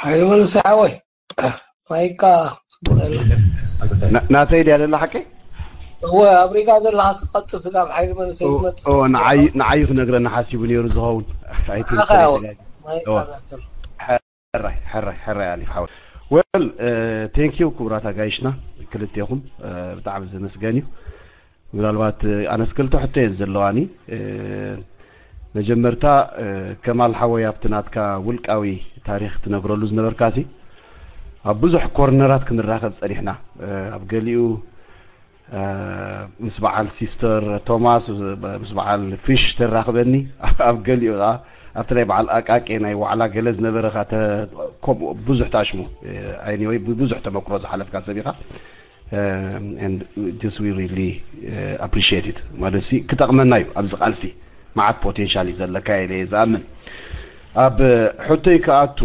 ሓይሊ መንሰ ሓወይ፣ ማይካ ጽቡቕ የለ። ናተይ ድያ ዘላ ሓቂ? እወ፣ ኣብ ሪጋ ዘለኻ ስቀጽል ስጋብ ሓይሊ መንሰ ዝመጽእ። ንዓይ ክነግረና ሓሲቡ ነይሩ ዝኸውን። ሕራይ ሕራይ ኣሊፍ ሓወይ። ወል ቴንኪዩ ክቡራት ኣጋይሽና ክልቴኹም፣ ብጣዕሚ ዘመስገን እዩ። ምናልባት ኣነስ ክልተ ሕቶ እየን ዘለዋኒ። መጀመርታ ከማል ሓወይ፣ ኣብቲ ናትካ ውልቃዊ ታሪክ ትነግረሉ ዝነበርካሲ፣ ኣብ ብዙሕ ኮርነራት ክንራኸብ ጸኒሕና። ኣብ ገሊኡ ምስ በዓል ሲስተር ቶማስ፣ ምስ በዓል ፊሽ ተራኽበኒ፣ ኣብ ገሊኡ ከዓ ኣብቲ ናይ በዓል ኣቃቄ ናይ ዋዕላ ገለ ዝነበረኻ፣ ከምኡ ብዙሕ ታሽሙ ኣይኒ ወይ ብዙሕ ተመክሮ ዝሓለፍካ ሰብ ኢኻ። And this we really appreciate it ማለት ሲ ክጠቕመና እዩ ኣብዚ ቃልሲ። መዓት ፖቴንሻል እዩ ዘለካ ኢለ እየ ዝኣምን። ኣብ ሕቶይ ክኣቱ፣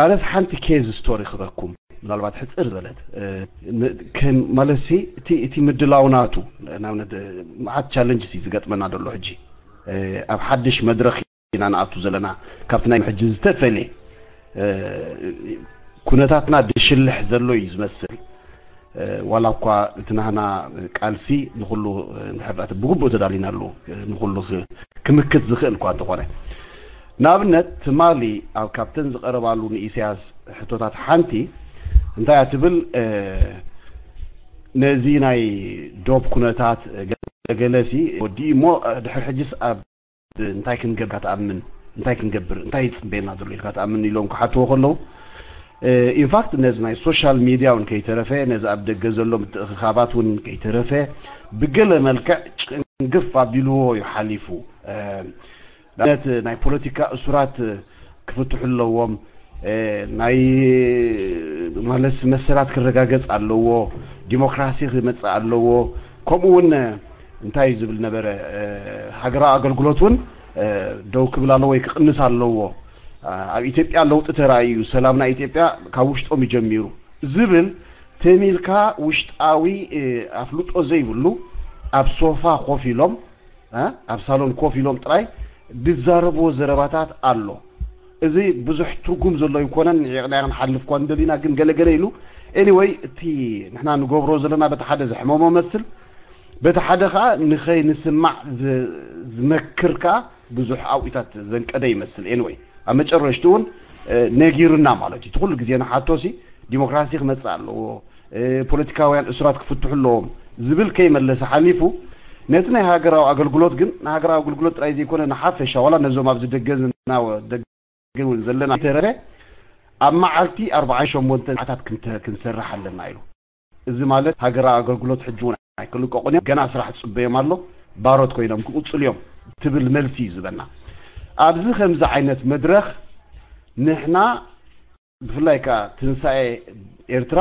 ኣነስ ሓንቲ ኬዝ ስቶሪ ክበኩም፣ ምናልባት ሕፅር ዝበለት ማለት ሲ እቲ ምድላው ናቱ፣ ንኣብነት መዓት ቻለንጅ ዝገጥመና ዘሎ ሕጂ ኣብ ሓድሽ መድረክ ኢና ንኣቱ ዘለና። ካብቲ ናይ ሕጂ ዝተፈለየ ኩነታትና ድሽልሕ ዘሎ እዩ ዝመስል። ዋላ እኳ እቲ ናህና ቃልሲ ንኩሉ ንሕብረት ብግቡእ ተዳሊና ኣሎ፣ ንኩሉ ክምክት ዝኽእል እኳ እንተኾነ፣ ንኣብነት ትማሊ ኣብ ካብተን ዝቐረባሉ ንኢሳያስ ሕቶታት ሓንቲ እንታይ እያ ትብል? ነዚ ናይ ዶብ ኩነታት ገለሲ ወዲኡ እሞ ድሕሪ ሕጅስ ኣብ እንታይ ክንገብር ኢልካ ትኣምን? እንታይ ክንገብር፣ እንታይ ይፅበየና ዘሎ ኢልካ ትኣምን ኢሎም ክሓትዎ ከለዉ፣ ኢንፋክት ነዚ ናይ ሶሻል ሚድያ እውን ከይተረፈ፣ ነዚ ኣብ ደገ ዘሎ ምትእኽኻባት እውን ከይተረፈ ብገለ መልክዕ ጭንግፍ ኣቢልዎ እዩ ሓሊፉ። ንኣብነት ናይ ፖለቲካ እሱራት ክፍትሑ ኣለዎም፣ ናይ ማለት መሰላት ክረጋገፅ ኣለዎ፣ ዲሞክራሲ ክመፅእ ኣለዎ። ከምኡ እውን እንታይ እዩ ዝብል ነበረ፣ ሃገራዊ ኣገልግሎት እውን ደው ክብል ኣለዎ ወይ ክቕንስ ኣለዎ። ኣብ ኢትዮጵያ ለውጢ ተራእዩ እዩ፣ ሰላም ናይ ኢትዮጵያ ካብ ውሽጦም እዩ ጀሚሩ ዝብል ተሚልካ ውሽጣዊ ኣፍልጦ ዘይብሉ ኣብ ሶፋ ኮፍ ኢሎም ኣብ ሳሎን ኮፍ ኢሎም ጥራይ ዝዛረብዎ ዘረባታት ኣሎ። እዚ ብዙሕ ትርጉም ዘሎ ኣይኮነን፣ ንዒቕና ክንሓልፍ እኳ እንደሊና፣ ግን ገለገለ ኢሉ። ኤኒወይ፣ እቲ ንሕና ንገብሮ ዘለና በቲ ሓደ ዘሕመሞ መስል፣ በቲ ሓደ ከዓ ንኸይንስማዕ ዝመክር ከዓ ብዙሕ ኣብኢታት ዘንቀደ ይመስል። ኤኒወይ፣ ኣብ መጨረሽቲ እውን ነጊሩና ማለት እዩ። እቲ ኩሉ ግዜ ንሓቶ ሲ ዲሞክራሲ ክመፅእ ኣለዎ፣ ፖለቲካውያን እሱራት ክፍትሑ ኣለዎም ዝብል ከይመለሰ ሓሊፉ፣ ነቲ ናይ ሃገራዊ ኣገልግሎት ግን፣ ንሃገራዊ ኣገልግሎት ጥራይ ዘይኮነ ንሓፈሻ ዋላ ነዞም ኣብዚ ደገ ዝናወ ደገ እውን ዘለና ተረፈ ኣብ መዓልቲ ኣርባዓን ሸሞንተን ሰዓታት ክንሰርሕ ኣለና ኢሉ። እዚ ማለት ሃገራዊ ኣገልግሎት ሕጂ እውን ኣይክልቀቑን እዮም፣ ገና ስራሕ ዝፅበዮም ኣሎ፣ ባሮት ኮይኖም ክቕፅሉ እዮም ትብል መልሲ እዩ ዝበና። ኣብዚ ከምዚ ዓይነት መድረኽ ንሕና ብፍላይ ከዓ ትንሳኤ ኤርትራ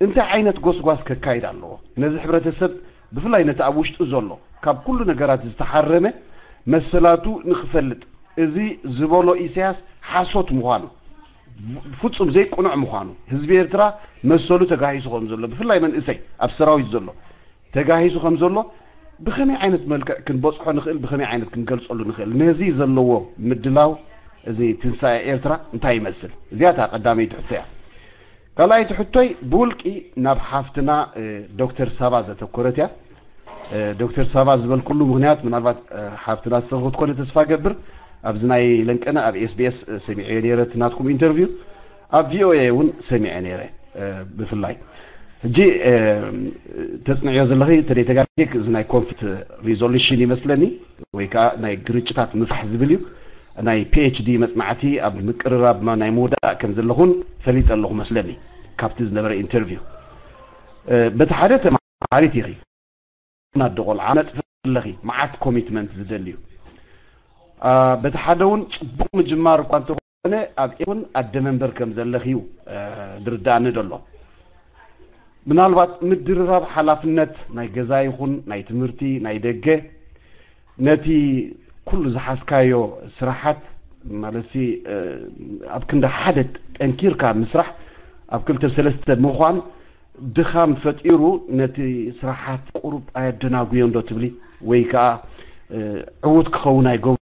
እንታይ ዓይነት ጎስጓስ ከካይድ ኣለዎ? ነዚ ሕብረተሰብ ብፍላይ ነቲ ኣብ ውሽጡ ዘሎ ካብ ኩሉ ነገራት ዝተሓረመ መሰላቱ ንክፈልጥ፣ እዚ ዝበሎ ኢሳያስ ሓሶት ምዃኑ፣ ፍጹም ዘይቅኑዕ ምዃኑ፣ ህዝቢ ኤርትራ መሰሉ ተጋሂሱ ከም ዘሎ፣ ብፍላይ መንእሰይ ኣብ ሰራዊት ዘሎ ተጋሂሱ ከም ዘሎ ብኸመይ ዓይነት መልክዕ ክንበጽሖ ንኽእል፣ ብኸመይ ዓይነት ክንገልጸሉ ንኽእል፣ ነዚ ዘለዎ ምድላው እዚ ትንሳኤ ኤርትራ እንታይ ይመስል? እዚኣ እታ ቀዳመይቲ ሕቶ እያ። ካልኣይቲ ሕቶይ ብውልቂ ናብ ሓፍትና ዶክተር ሳባ ዘተኮረት እያ። ዶክተር ሳባ ዝበልኩሉ ምኽንያት ምናልባት ሓፍትና ዝተረኸብት ኮነ ተስፋ ገብር ኣብዚ ናይ ለንቀነ ኣብ ኤስቢኤስ ሰሚዐዮ ነይረ እቲ ናትኩም ኢንተርቪው፣ ኣብ ቪኦኤ እውን ሰሚዐ ነይረ። ብፍላይ ሕጂ ተፅንዕዮ ዘለኺ ተደይተጋጌክ እዚ ናይ ኮንፍሊክት ሪዞሉሽን ይመስለኒ ወይ ከዓ ናይ ግርጭታት ምፍራሕ ዝብል እዩ። ናይ ፒኤችዲ መፅናዕቲ ኣብ ምቅርራብ ናይ ምውዳእ ከም ዘለኹን ፈሊጠ ኣለኹ መስለኒ ካብቲ ዝነበረ ኢንተርቪው። በቲ ሓደ ተማሃሪት ኢኺ፣ ኣደ ቆልዓ ነጥፊ ኣለኺ፣ መዓት ኮሚትመንት ዝደልዩ። በቲ ሓደ እውን ፅቡቕ ምጅማር እኳ እንተኾነ ኣብ እውን ኣደ መንበር ከም ዘለኺ እዩ ዝርዳእኒ ዘሎ። ምናልባት ምድርራብ ሓላፍነት ናይ ገዛ ይኹን ናይ ትምህርቲ ናይ ደገ ነቲ ኩሉ ዝሓዝካዮ ስራሓት ማለት ኣብ ክንዲ ሓደ ጠንኪርካ ምስራሕ ኣብ ክልተ ሰለስተ ምዃን ድኻም ፈጢሩ ነቲ ስራሓት ቁሩብ ኣየደናጉዮ እንዶ ትብሊ ወይ ከዓ ዕዉት ክኸውን ኣይገብሮ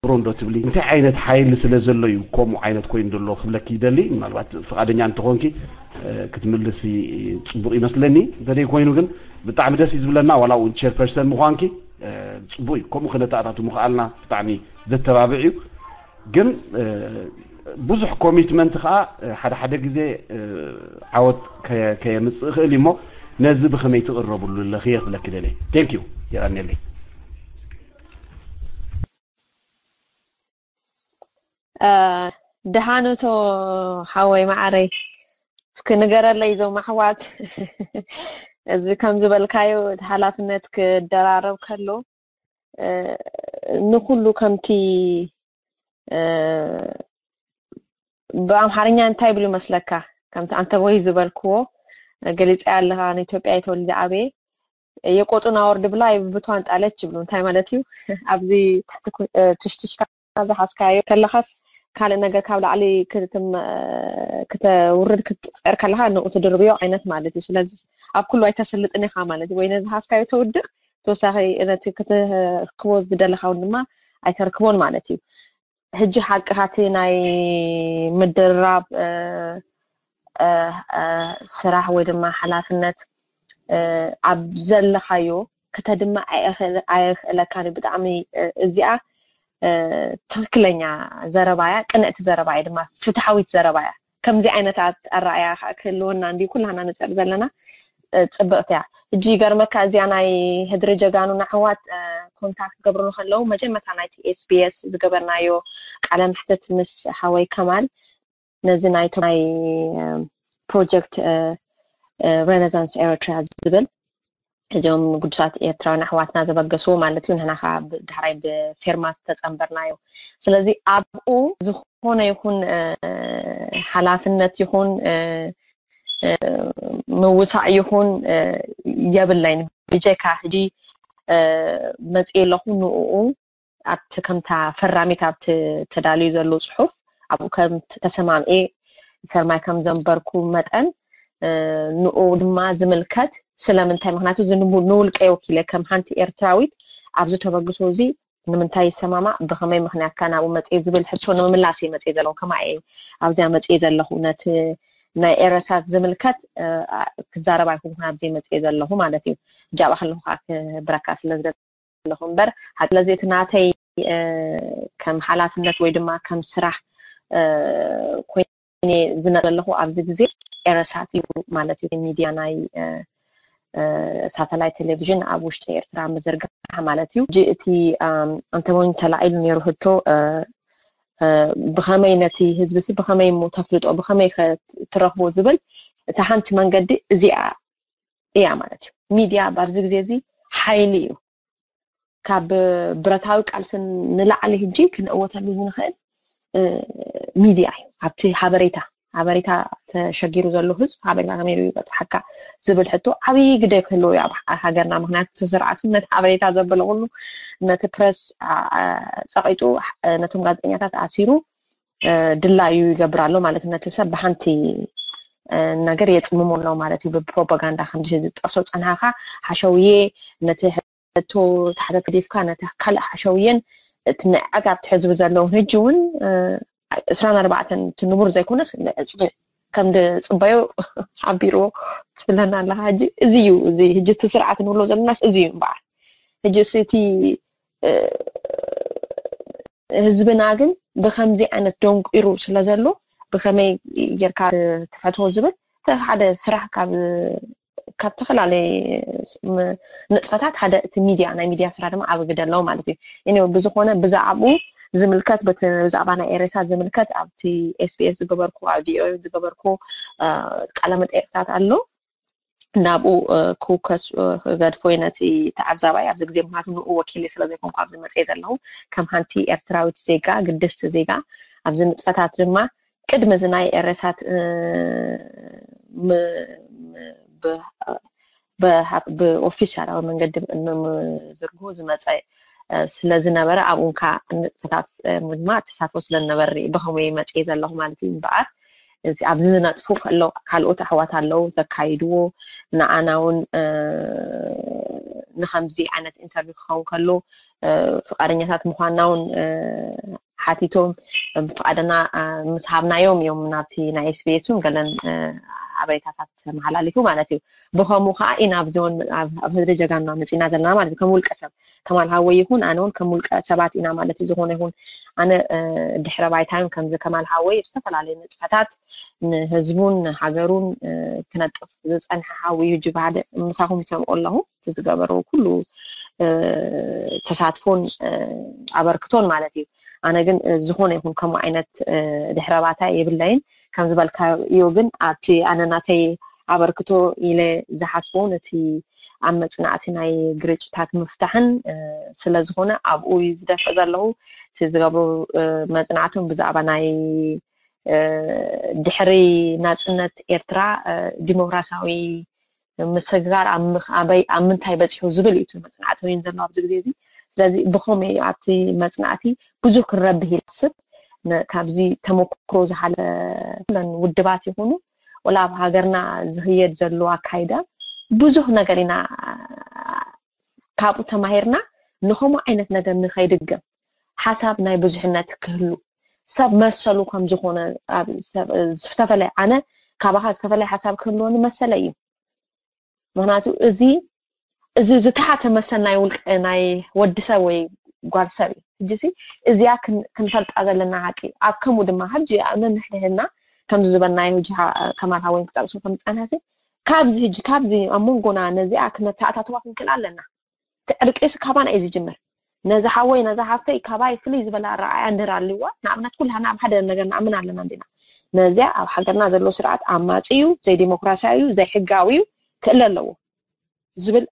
ዶ ትብሊ? እንታይ ዓይነት ሓይሊ ስለ ዘሎ እዩ ከምኡ ዓይነት ኮይኑ ዘሎ ክብለኪ ይደሊ። ምናልባት ፍቓደኛ እንተኾንኪ ክትምልሲ ጽቡቕ ይመስለኒ። እንተደይ ኮይኑ ግን ብጣዕሚ ደስ እዩ ዝብለና። ዋላ እውን ቸርፐርሰን ምዃንኪ ጽቡቕ እዩ። ከምኡ ክነተኣታቱ ምኽኣልና ብጣዕሚ ዘተባብዕ እዩ። ግን ብዙሕ ኮሚትመንት ከዓ ሓደ ሓደ ግዜ ዓወት ከየምፅእ ይኽእል እዩ። እሞ ነዚ ብኸመይ ትቕረብሉ ኣለኺ ክብለኪ ደልየ። ቴንክ ዩ። የቐንየለይ። ደሃነቶ ሓወይ ማዓረይ፣ እስኪ ንገረለይ እዞም ኣሕዋት። እዚ ከም ዝበልካዮ እቲ ሓላፍነት ክደራረብ ከሎ ንኩሉ ከምቲ ብኣምሓርኛ እንታይ ይብሉ ይመስለካ? ከምቲ ኣንተ ወይ ዝበልክዎ ገሊፀ ኣለኻ። ንኢትዮጵያ የተወልደ ዓበየ የቆጡን አወርድ ብላ ብብቷን ጣለች ይብሉ። እንታይ ማለት እዩ? ኣብዚ ትሕቲ ትሽትሽካ ዝሓዝካዮ ከለኻስ ካልእ ነገር ካብ ላዕሊ ከተውርድ ክትፅዕር ከለኻ ንኡ ትድርብዮ ዓይነት ማለት እዩ። ስለዚ ኣብ ኩሉ ኣይተስልጥን ኢኻ ማለት እዩ። ወይ ነዚ ሓዝካዮ ተውድቕ፣ ተወሳኺ ነቲ ክትርክቦ ዝደለኻ እውን ድማ ኣይተርክቦን ማለት እዩ። ሕጂ ሓቅኻ እቲ ናይ ምድርራብ ስራሕ ወይ ድማ ሓላፍነት ኣብ ዘለኻዮ ክተድምዕ ኣየኽእለካን እዩ። ብጣዕሚ እዚኣ ትኽክለኛ ዘረባ እያ፣ ቅንዕቲ ዘረባ እያ ድማ ፍትሓዊት ዘረባ እያ። ከምዚ ዓይነት ኣረኣእያ ክህልወና እንዲ ኩላና ንፅዕር ዘለና ፅብቕቲ እያ። ሕጂ ይገርመካ እዚኣ ናይ ህድሪ ጀጋኑና ኣሕዋት ኮንታክት ክገብሩኒ ከለዉ መጀመርታ ናይቲ ኤስቢኤስ ዝገበርናዮ ቃለ መሕትት ምስ ሓወይ ከማል ነዚ ናይ ፕሮጀክት ሬነሳንስ ኤርትራ ዝብል እዚኦም ግዱሳት ኤርትራውያን ኣሕዋትና ዘበገስዎ ማለት እዩ። ንሕና ከዓ ዳሕራይ ብፌርማ ዝተፀንበርናዮ። ስለዚ ኣብኡ ዝኾነ ይኹን ሓላፍነት ይኹን ምውሳእ ይኹን የብለይን። ብጀካ ሕጂ መፅእ ኣለኹ ንኡ ኣብቲ ከምታ ፈራሚት ኣብቲ ተዳልዩ ዘሎ ፅሑፍ ኣብኡ ከም ተሰማምኤ ፈርማይ ከም ዘንበርኩ መጠን ንኡ ድማ ዝምልከት ስለምንታይ? ምክንያቱ እዚ ንውልቀ ወኪለ ከም ሓንቲ ኤርትራዊት ኣብዚ ተበግሶ እዚ ንምንታይ ይሰማማዕ፣ ብኸመይ ምክንያት ከ ናብኡ መፅእ ዝብል ሕቶ ንምምላስ እየ መፅእ ዘለኹ። ከማይ ኣብዚኣ መፅእ ዘለኹ ነቲ ናይ ኤረሳት ዝምልከት ክዛረብ ኣይኮንኩን ኣብዚ መፅእ ዘለኹ ማለት እዩ። ጃባ ከለኹ ከዓ ክብረካ ስለ ዝደለኹ እምበር ሓቂ ለዚ እቲ ናተይ ከም ሓላፍነት ወይ ድማ ከም ስራሕ ኮይነ ዝነጥ ዘለኹ ኣብዚ ግዜ ኤረሳት እዩ ማለት እዩ። ሚድያ ናይ ሳተላይት ቴሌቪዥን ኣብ ውሽጢ ኤርትራ ምዝርጋሕ ማለት እዩ። ሕጂ እቲ ኣንተሞኒ ተላዒሉ ነይሩ ህቶ ብኸመይ ነቲ ህዝቢ ሲ ብኸመይ እሞ ተፍልጦ ብኸመይ ትረኽቦ ዝብል እቲ ሓንቲ መንገዲ እዚኣ እያ ማለት እዩ። ሚድያ ኣብዚ ግዜ እዚ ሓይሊ እዩ። ካብ ብረታዊ ቃልሲ ንላዕሊ ህጂ ክንእወተሉ ዝንኽእል ሚድያ እዩ። ኣብቲ ሓበሬታ ሓበሬታ ተሸጊሩ ዘሎ ህዝብ ሓበሬታ ከመይ ይበፅሓካ ዝብል ሕቶ ዓብዪ ግደ ክህልዎ እዩ ኣብ ሃገርና። ምክንያቱ እቲ ስርዓት ነቲ ሓበሬታ ዘበለ ኩሉ ነቲ ፕረስ ፀቂጡ ነቶም ጋዜጠኛታት ኣሲሩ ድላዩ ይገብር ኣሎ ማለት ነቲ ሰብ ብሓንቲ ነገር የፅምሞ ኣሎ ማለት እዩ። ብፕሮፓጋንዳ ከምዚ ዝጠቅሶ ፀናኻ ሓሸውየ ነቲ ሕቶ ተሓተት ገዲፍካ ነቲ ካልእ ሓሸውየን እቲ ንዕቀት ኣብቲ ሕዝቢ ዘለውን ህጂ እውን እስራን ኣርባዕተን እቲ ንቡር ዘይኮነስ ንዕፅቂ ከም ዝፅበዮ ሓቢርዎ ትብለና ኣለካ። ሕጂ እዚ እዩ እዚ ሕጂ እቲ ስርዓት ንብሎ ዘለናስ እዚ እዩ እምበኣር ሕጂ እቲ ህዝብና ግን ብከምዚ ዓይነት ደንቂሩ ስለ ዘሎ ብከመይ ጌርካ ትፈትዎ ዝብል እቲ ሓደ ስራሕ ካብ ካብ ዝተፈላለየ ንጥፈታት ሓደ እቲ ሚድያ ናይ ሚድያ ስራሕ ድማ ዓብ ግደ ኣለዎ ማለት እዩ። ኒ ብዝኮነ ብዛዕባኡ ዝምልከት ብዛዕባ ናይ ኤሬሳ ዝምልከት ኣብቲ ኤስቢኤስ ዝገበርኩ ኣብ ቪኦኤ ዝገበርኩ ቃለ መጠየቅታት ኣሎ። ናብኡ ክውከስ ክገድፎ ነቲ ተዓዛባይ ኣብዚ ግዜ ምክንያቱ ንኡ ወኪል ስለ ዘይኮንኩ ኣብዚ መፅእ ዘለኹ ከም ሓንቲ ኤርትራዊት ዜጋ ግድስቲ ዜጋ ኣብዚ ንጥፈታት ድማ ቅድሚ እዚ ናይ ኤረሳት ብኦፊሻላዊ መንገዲ ንምዝርግሁ ዝመፀ ስለ ዝነበረ ኣብኡ እንካ ንጥፈታት ድማ ተሳትፎ ስለ ዝነበረ ብከምኡ መፅእ ዘለኹ ማለት እዩ እምበኣር ኣብዚ ዝነጥፉ ከሎ ካልኦት ኣሕዋት ኣለዉ ዘካይድዎ ንኣና እውን ንከምዚ ዓይነት ኢንተርቪው ክኸውን ከሎ ፍቃደኛታት ምኳንና እውን ሓቲቶም ፍቃደና ምስ ሃብናዮም እዮም ናብቲ ናይ ኤስቢኤስ እውን ገለን ሓበሬታታት ተመሓላሊፉ ማለት እዩ። ብከምኡ ከዓ ኢና ኣብዚ እውን ኣብ ህዝቢ ጀጋና መፂና ዘለና ማለት እዩ። ከም ውልቀ ሰብ ከማል ሃወይ ይኹን ኣነ እውን ከም ውልቀ ሰባት ኢና ማለት እዩ። ዝኾነ ይኹን ኣነ ድሕረ ባይታዮም ከምዚ ከማል ሃወይ ዝተፈላለዩ ንጥፈታት ንህዝቡን ንሃገሩን ክነጥፍ ዝፀንሐ ሓዊ እዩ። ጅብሃ ምሳኹም ይሰምዑ ኣለኹ። እቲ ዝገበሩ ኩሉ ተሳትፎን ኣበርክቶን ማለት እዩ። ኣነ ግን ዝኾነ ይኹን ከምኡ ዓይነት ድሕረ ባታ የብለይን። ከም ዝበልካዮ ግን ኣብቲ ኣነ ናተይ ኣበርክቶ ኢለ ዝሓስቦ ነቲ ኣብ መፅናዕቲ ናይ ግርጭታት ምፍታሕን ስለ ዝኾነ ኣብኡ እዩ ዝደፍእ ዘለኹ። እቲ ዝገብሩ መፅናዕቲ እውን ብዛዕባ ናይ ድሕሪ ናፅነት ኤርትራ ዲሞክራሲያዊ ምስግጋር ኣብ ምኽ- ኣበይ ኣብ ምንታይ በፂሑ ዝብል እዩ እቲ መፅናዕቲ ኮይኑ ዘሎ ኣብዚ ግዜ እዚ። ስለዚ ብኸመይ ኣብቲ መፅናዕቲ ብዙሕ ክንረብህ ይስብ ካብዚ ተመክሮ ዝሓለፈ ኩለን ውድባት ይኹኑ ወላ ኣብ ሃገርና ዝኽየድ ዘሎ ኣካይዳ ብዙሕ ነገር ኢና ካብኡ ተማሂርና ንኸምኡ ዓይነት ነገር ንኸይድገም ሓሳብ ናይ ብዙሕነት ክህሉ ሰብ መሰሉ ከም ዝኾነ ዝተፈለየ ኣነ ካባኻ ዝተፈለየ ሓሳብ ክህልወኒ መሰለ እዩ። ምክንያቱ እዚ እዚ ዝተሓተ መሰል ናይ ውልቀ ናይ ወዲ ሰብ ወይ ጓል ሰብ እዩ። ሕጂ እዚ እዚኣ ክንፈልጣ ዘለና ሓቂ ኣብ ከምኡ ድማ ሕጂ ነንሕድሕድና ከምዚ ዝበልናዮ ሕጂ ከማል ሃወይን ክጠቅሶ ከም ዝፀንሐ ካብዚ ሕጂ ካብዚ ኣብ መንጎና ነዚኣ ክነተኣታተዋ ክንክእል ኣለና። እቲ ዕርቂ ሲ ካባና እዩ ዝጅምር። ነዚ ሓወይ ነዛ ሓፍተይ ካባይ ፍልይ ዝበለ ኣረኣእያ እንድህር ኣልዋ ንኣብነት ኩላና ኣብ ሓደ ነገር ንኣምን ኣለና እንዲና። ነዚኣ ኣብ ሃገርና ዘሎ ስርዓት ኣማፂ እዩ፣ ዘይዲሞክራሲያዊ እዩ፣ ዘይሕጋዊ እዩ፣ ክእለ ኣለዎ ዝብል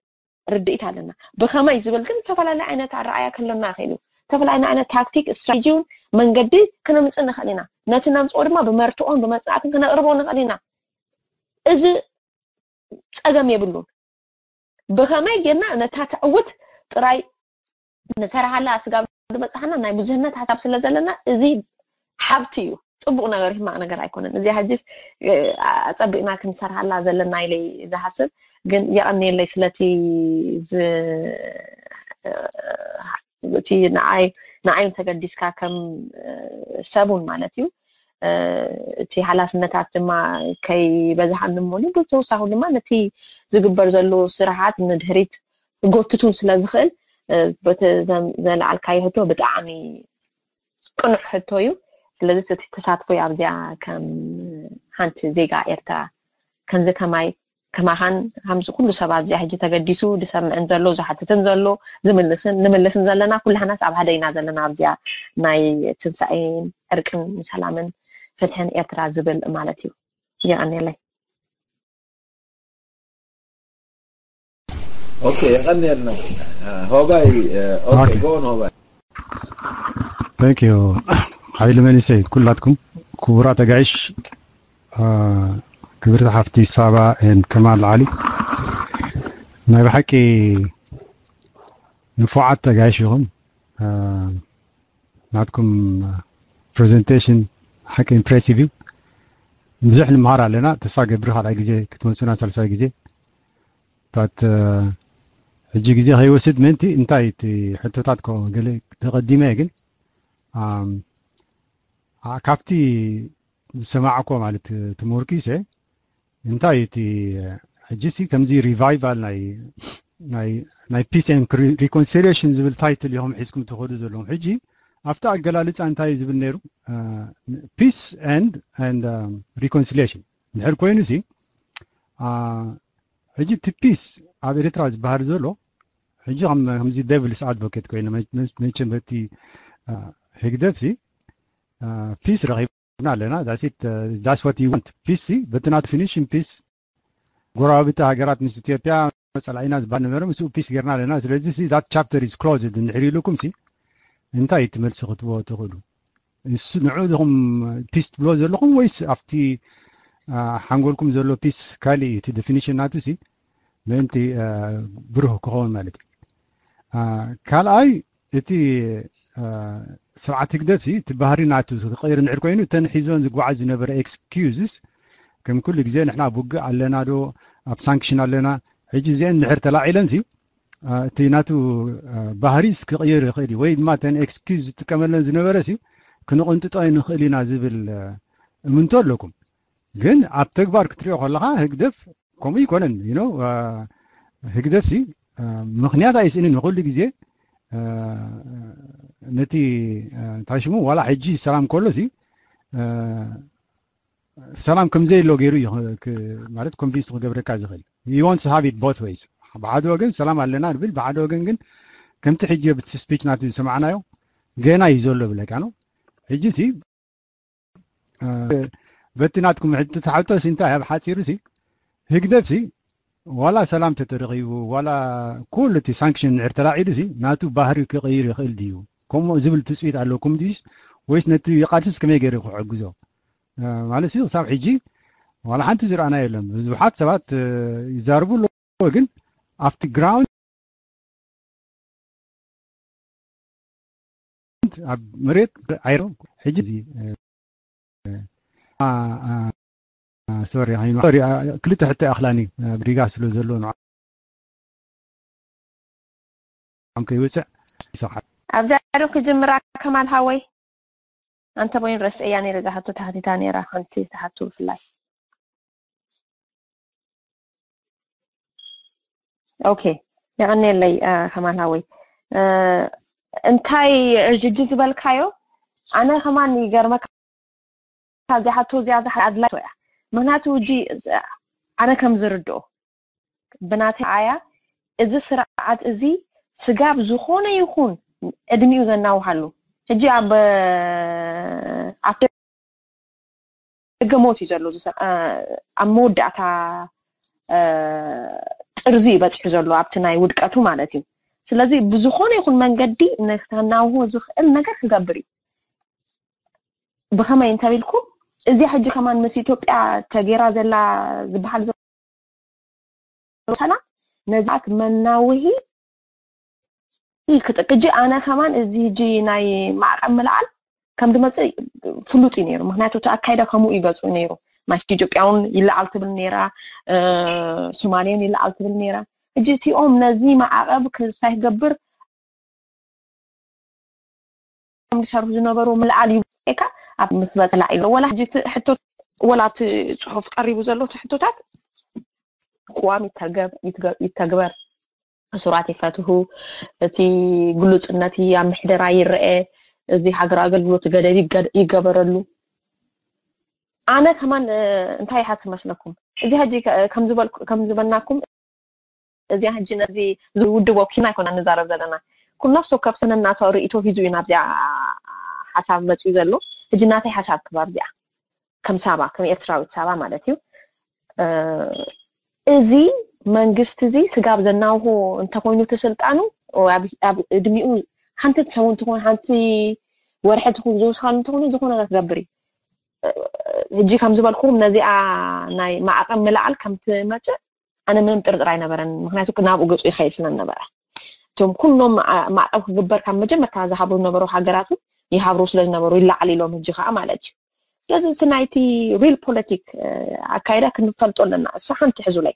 ርድኢት ኣለና። ብኸመይ ዝብል ግን ዝተፈላለዩ ዓይነት ኣረኣእያ ክህልወና ይኽእል እዩ። ዝተፈላለዩ ዓይነት ታክቲክ፣ ስትራቴጂ እውን መንገዲ ክነምፅእ ንኽእል ኢና። ነቲ ነምፅኦ ድማ ብመርትኦን ብመፅናዕትን ክነቕርቦ ንኽእል ኢና። እዚ ፀገም የብሉን። ብኸመይ ጌርና ነታ ተዕውት ጥራይ ንሰርሓላ ስጋብ ዝበፅሓና ናይ ብዙህነት ሓሳብ ስለ ዘለና እዚ ሓብቲ እዩ። ፅቡቕ ነገር ሕማቕ ነገር ኣይኮነን። እዚ ሕጅስ ኣፀቢቕና ክንሰርሓላ ዘለና ኢለ ዝሓስብ ግን የቐንየለይ ስለቲ እቲ ንዓይ ንዓይን ተገዲስካ ከም ሰቡን ማለት እዩ እቲ ሓላፍነታት ድማ ከይበዝሓኒ እሞኒ ብተወሳኺ ድማ ነቲ ዝግበር ዘሎ ስራሓት ንድሕሪት ክጎትቱን ስለ ዝኽእል በቲ ዘለዓልካዮ ሕቶ ብጣዕሚ ቅኑዕ ሕቶ እዩ። ስለዚ እቲ ተሳትፎ ኣብዚኣ ከም ሓንቲ ዜጋ ኤርትራ ከምዚ ከማይ ከማኻን ከምዚ ኩሉ ሰብ ኣብዚኣ ሕጂ ተገዲሱ ዝሰምዕን ዘሎ ዝሓትትን ዘሎ ዝምልስን ንምልስን ዘለና ኩላህናስ ኣብ ሓደ ኢና ዘለና ኣብዚኣ ናይ ትንሳኤን ዕርቅን ሰላምን ፍትሕን ኤርትራ ዝብል ማለት እዩ። የቐንየለይ። ኦኬ የቐንየልና ሆባይ። ኦኬ ጎን ሆባይ። Thank you ሓይሊ መንሰይ ኩላትኩም ክቡራት ኣጋይሽ ክብርቲ ሓፍቲ ሳባ and ከማል ዓሊ ናይ ብሓቂ ንፉዓት ኣጋይሽ ኢኹም። ናትኩም presentation ሓቂ impressive እዩ። ብዙሕ ንምሃር ኣለና። ተስፋ ገብር ካልኣይ ግዜ ክትመፁና ሳልሳይ ግዜ ታት ሕጂ ግዜ ከይወስድ ምእንቲ እንታይ እቲ ሕቶታት ኮ ገለ ተቐዲመ ግን ካብቲ ዝሰማዕኮ ማለት ተመርኪሰ እንታይ እቲ ሕጂ ሲ ከምዚ revival ናይ ናይ ናይ peace and reconciliation ዝብል title ኢኹም ሒዝኩም ትኸዱ ዘለኹም። ሕጂ ኣብቲ ኣገላልፃ እንታይ ዝብል ነይሩ? Peace and and reconciliation ድሕር ኮይኑ ሲ ሕጂ እቲ peace ኣብ ኤርትራ ዝበሃል ዘሎ ሕጂ ከምዚ devil's advocate ኮይኑ መቸም በቲ ህግደፍ ሲ peace ረኺብና ኣለና that's what you want peace ሲ but not finishing peace ጎረባብቲ ሃገራት ምስ ኢትዮጵያ ፀላኢና ዝበሃል ነበረ ምስኡ peace ጌርና ኣለና ስለዚ that chapter is closed እንድሕር ኢሉኩም ሲ እንታይ እቲ መልሲ ክትቦ ትኽእሉ ንዑ ዲኹም peace ትብሎ ዘለኹም ወይስ ኣብቲ ሓንጎልኩም ዘሎ peace ካሊእ እዩ እቲ definition ናቱ ሲ ምእንቲ ብሩህ ክኸውን ማለት እዩ ካልኣይ እቲ ስርዓት ህግደፍ ሲ እቲ ባህሪ ናቱ ክቕይር እንድሕር ኮይኑ እተን ሒዞን ዝጓዓዝ ዝነበረ excuses ከም ኩሉ ግዜ ንሕና ኣብ ውግእ ኣለና ዶ ኣብ sanction ኣለና ሕጂ እዚአን እንድሕር ተላዒለን ሲ እቲ ናቱ ባህሪስ ክቕይር ይኽእል እዩ፣ ወይ ድማ ተን ኤክስኪዝ ዝጥቀመለን ዝነበረ ሲ ክንቕንጥጦ ንኽእል ኢና ዝብል እምንቶ ኣለኩም። ግን ኣብ ተግባር ክትሪኦ ከለኻ ህግደፍ ከምኡ ይኮነን። You know፣ ህግደፍ ሲ ምኽንያት ኣይስእንን። ንኩሉ ግዜ ነቲ እንታይ ሽሙ ዋላ ሕጂ ሰላም ከሎ ሲ ሰላም ከም ዘይሎ ገይሩ እዩ ማለት ኮንቪንስ ክገብረካ ዝኽእል። He wants to have it both ways። ብሓደ ወገን ሰላም ኣለና ንብል፣ ብሓደ ወገን ግን ከምቲ ሕጂ ብቲ ስፒች ናቱ ዝሰማዕናዮ ገና እዩ ዘሎ ብለካ ነው። ሕጂ ሲ በቲ ናትኩም ሕጂ ተሓቶ ሲ እንታይ ኣብ ሓፂሩ ሲ ህግደፍ ሲ ዋላ ሰላም ተተረኺቡ ዋላ ኩሉ እቲ ሳንክሽን ንዕር ተላዒሉ ሲ ናቱ ባህሪ ክቕይር ይኽእል ድዩ ከምኡ ዝብል ትፅቢት ኣለኩም ድዩስ ወይስ ነቲ ቃልስስ ከመይ ገይሩ ክሕግዞ ማለት ሲ ክሳብ ሕጂ ዋላ ሓንቲ ዝረኣና የለን። ብዙሓት ሰባት ይዛርቡ ኣለዎ፣ ግን ኣብቲ ግራውንድ ኣብ መሬት ኣይረ ሕጂ እዚ ሶሪ ክልተ ሕቶ ኣኽላኒ ብሪጋ ስለ ዘሎ ንዓም ከይወፅዕ ይሰሓ ኣብዛ ዶ ክጅምራ ከማል ሃወይ ኣንተ ቦይን ረስእያ ነይረ ዝሓቶ ተሓቲታ ነይራ ሓንቲ ተሓቶ ብፍላይ ኦኬ የቐንየለይ ከማል ሃወይ እንታይ እጅጂ ዝበልካዮ ኣነ ከማን ይገርመካ እዚኣ ሓቶ እዚኣ ዝሓ ኣድላይ እያ ምክንያቱ እጂ ኣነ ከም ዝርድኦ ብናተይ ኣያ እዚ ስርዓት እዚ ስጋብ ዝኾነ ይኹን ዕድሚኡ ዘናውሓሉ ሕጂ ኣብ ኣፍ ደገ ሞት እዩ ዘሎ ኣብ መወዳእታ ጥርዚ እዩ በፂሑ ዘሎ ኣብቲ ናይ ውድቀቱ ማለት እዩ ስለዚ ብዝኾነ ይኹን መንገዲ ንክተናውሆ ዝኽእል ነገር ክገብር እዩ ብኸመይ እንተቢልኩም እዚኣ ሕጂ ከማን ምስ ኢትዮጵያ ተጌራ ዘላ ዝበሃል ዘሎ ሰላም ነዚኣት መናውሂ ይክጥቅ ሕጂ ኣነ ከማን እዚ ሕጂ ናይ ማዕቀብ ምልዓል ከም ድመፅእ ፍሉጥ እዩ ነይሩ ምክንያቱ እቲ ኣካይዳ ከምኡ እዩ ገፁ ነይሩ ማለት ኢትዮጵያ እውን ይለዓል ትብል ነይራ ሶማሌ እውን ይለዓል ትብል ነይራ ሕጂ እቲኦም ነዚ ማዕቀብ ክሳይ ክገብር ዝሰርሑ ዝነበሩ ምልዓል እዩ ካ ኣብ ምስ በፅላዕ ኢሉ ወላ ሕቶ ወላ ኣብቲ ፅሑፍ ቀሪቡ ዘሎ እቲ ሕቶታት ቅዋም ይተግበር እሱራት ይፈትሁ እቲ ግሉፅነት ኣብ ምሕደራ ይረአ እዚ ሃገር ኣገልግሎት ገደብ ይገበረሉ ኣነ ከማን እንታይ ይሓት መስለኩም እዚ ሕጂ ከም ዝበልናኩም እዚኣ ሕጂ ነዚ ውድብ ወኪልና ኣይኮና ንዛረብ ዘለና ኩሉ ነፍሲ ወከፍ ሰነ እናተው ርእቶ ሒዙ እዩ ናብዚኣ ሓሳብ መፅኡ ዘሎ ሕጂ ናተይ ሓሳብ ክባብ እዚኣ ከም ሳባ ከም ኤርትራዊት ሳባ ማለት እዩ እዚ መንግስቲ እዚ ስጋብ ዘናውሆ እንተኮይኑ ተስልጣኑ ኣብ እድሚኡ ሓንቲ ትሰው እንትኾን ሓንቲ ወርሒ ትኹን ዝውስኻሉ እንተኾነ ዝኾነ ክገብር እዩ ሕጂ ከም ዝበልኩም ነዚኣ ናይ ማዕቐብ ምልዓል ከም ትመፅእ ኣነ ምንም ጥርጥር ኣይነበረን ምክንያቱ ናብኡ ገፁ ይኸይድ ስለዝነበረ እቶም ኩሎም ማዕቐብ ክግበር ካብ መጀመርታ ዝሃብሩ ዝነበሩ ሃገራት እውን ይሃብሩ ስለዝነበሩ ይለዓል ኢሎም ሕጂ ከዓ ማለት እዩ ስለዚ እቲ ናይቲ ሪል ፖለቲክ ኣካይዳ ክንፈልጦ ኣለና እሳ ሓንቲ ሕዙለይ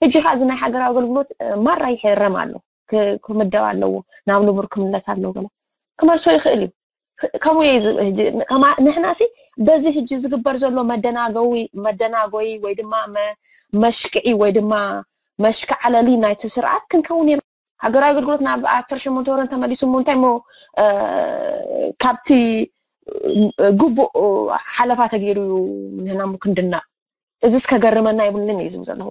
ሕጂ ከዓ እዚ ናይ ሃገራዊ ኣገልግሎት ማራ ይሕረም ኣሎ ክምደብ ኣለዎ ናብ ንቡር ክምለስ ኣለዎ ገለ ክመልሶ ይኽእል እዩ ከምኡ እየ ዝብል ሕጂ ንሕና ሲ በዚ ሕጂ ዝግበር ዘሎ መደናገዊ መደናጎይ ወይ ድማ መሽክዒ ወይ ድማ መሽካዕለሊ ናይቲ ስርዓት ክንከውን የብልና ሃገራዊ ኣገልግሎት ናብ ዓሰርተ ሸሞንተ ወረ እንተመሊሱ እሞ እንታይ እሞ ካብቲ ግቡእ ሓለፋ ተገይሩ እዩ ንሕና እሞ ክንድነቕ እዚስ ከገርመና የብሉን እዩ ዝብል ዘለኹ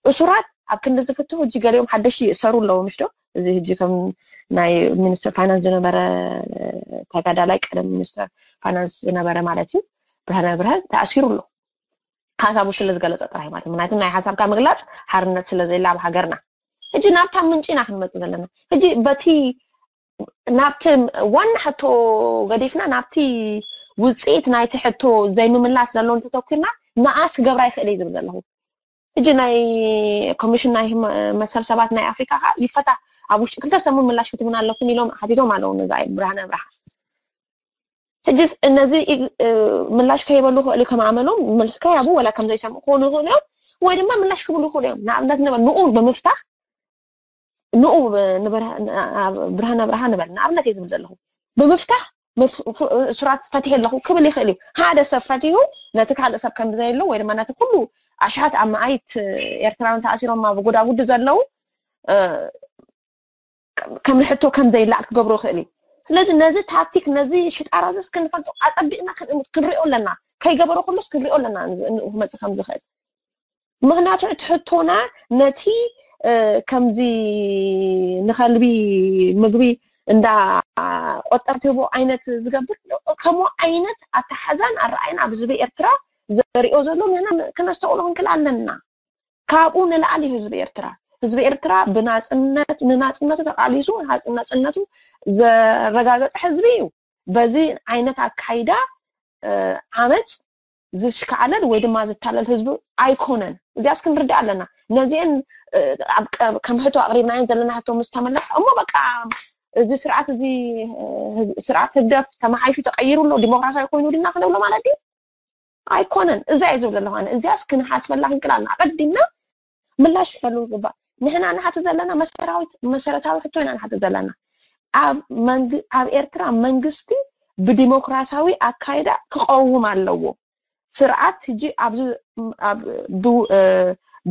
እሱራት ኣብ ክንዲ ዝፍትሑ ሕጂ ገሊኦም ሓደሽቲ ይእሰሩ ኣለዉ ምሽ ዶ እዚ ሕጂ ከም ናይ ሚኒስትር ፋይናንስ ዝነበረ ተጋዳላይ ቀደም ሚኒስትር ፋይናንስ ዝነበረ ማለት እዩ ብርሃነ ብርሃን ተኣሲሩ ኣሎ ሓሳቡ ስለ ዝገለፀ ጥራይ ማለት ምክንያቱ ናይ ሓሳብካ ምግላፅ ሓርነት ስለ ዘየለ ኣብ ሃገርና ሕጂ ናብታ ምንጪ ኢና ክንመፅእ ዘለና ሕጂ በቲ ናብቲ ዋና ሕቶ ገዲፍና ናብቲ ውፅኢት ናይቲ ሕቶ ዘይምምላስ ዘሎ እንተተኩርና ንኣስ ክገብራ ይኽእል እዩ ዝብል ዘለኹ ሕጂ ናይ ኮሚሽን ናይ መሰል ሰባት ናይ ኣፍሪካ ከዓ ይፈታ ኣብ ውሽጢ ክልተ ሰሙን ምላሽ ክትብና ኣለኩም ኢሎም ሓቲቶም ኣለዉ ነዛ ብርሃነ ኣብርሃ ሕጂ ነዚ ምላሽ ከይበሉ ክእሉ ከም ኣመሎም መልሲ ከያቡ ወላ ከም ዘይሰምዑ ክኾኑ ይኽእሉ እዮም ወይ ድማ ምላሽ ክብሉ ይኽእሉ እዮም ንኣብነት ንበል ንኡ ብምፍታሕ ንኡ ብርሃነ ብርሃ ንበል ንኣብነት እየ ዝብል ዘለኹ ብምፍታሕ እሱራት ፈትሐ ኣለኹ ክብል ይኽእል እዩ። ሓደ ሰብ ፈትሑ ነቲ ካልእ ሰብ ከም ዘየሎ ወይ ድማ ነቲ ኩሉ ኣሽሓት ኣብ መዓይት ኤርትራውያን ተኣሲሮም ኣብ ጎዳጉዲ ዘለዉ ከም ሕቶ ከም ዘይላዕ ክገብሮ ይኽእል እዩ። ስለዚ ነዚ ታክቲክ ነዚ ሽጣራ እዚ እስክንፈልጦ ኣጸቢቕና ክንሪኦ ኣለና። ከይገበሮ ከሎስ ክንሪኦ ኣለና ክመጽእ ከም ዝኽእል። ምኽንያቱ እቲ ሕቶና ነቲ ከምዚ ንኸልቢ ምግቢ እንዳ ቆጠር ትህቦ ዓይነት ዝገብር ከምኡ ዓይነት ኣተሓዛን ኣረኣይን ኣብ ህዝቢ ኤርትራ ዘሪኦ ዘሎ ንሕና ክነስተውዕሎ ክንክእል ኣለና። ካብኡ ንላዕሊ ህዝቢ ኤርትራ ህዝቢ ኤርትራ ብናፅነት ንናፅነቱ ተቃሊሱ ናፅነቱ ዘረጋገፀ ህዝቢ እዩ። በዚ ዓይነት ኣካይዳ ዓመፅ ዝሽካዕለል ወይ ድማ ዝታለል ህዝቢ ኣይኮነን። እዚኣስ ክንርዳእ ኣለና። ነዚአን ከም ሕቶ ኣቅሪብናየን ዘለና ሕቶ ምስ ተመለስ እሞ በቃ እዚ ስርዓት እዚ ስርዓት ህግደፍ ተመሓይሹ ተቀይሩ ኣሎ ዲሞክራሲያዊ ኮይኑ ድና ክንብሎ ማለት ድዩ? ኣይኮነን። እዛ እየ ዝብል ዘለኹ ኣነ። እዚኣስ ክንሓስበላ ክንክእል ኣለና። ኣቐዲምና ምላሽ ክህሉ ይግባእ። ንሕና ንሓትት ዘለና መሰረታዊ ሕቶ ኢና ንሓትት ዘለና። ኣብ ኤርትራ መንግስቲ ብዲሞክራሲያዊ ኣካይዳ ክቐውም ኣለዎ። ስርዓት ሕጂ ኣብዚ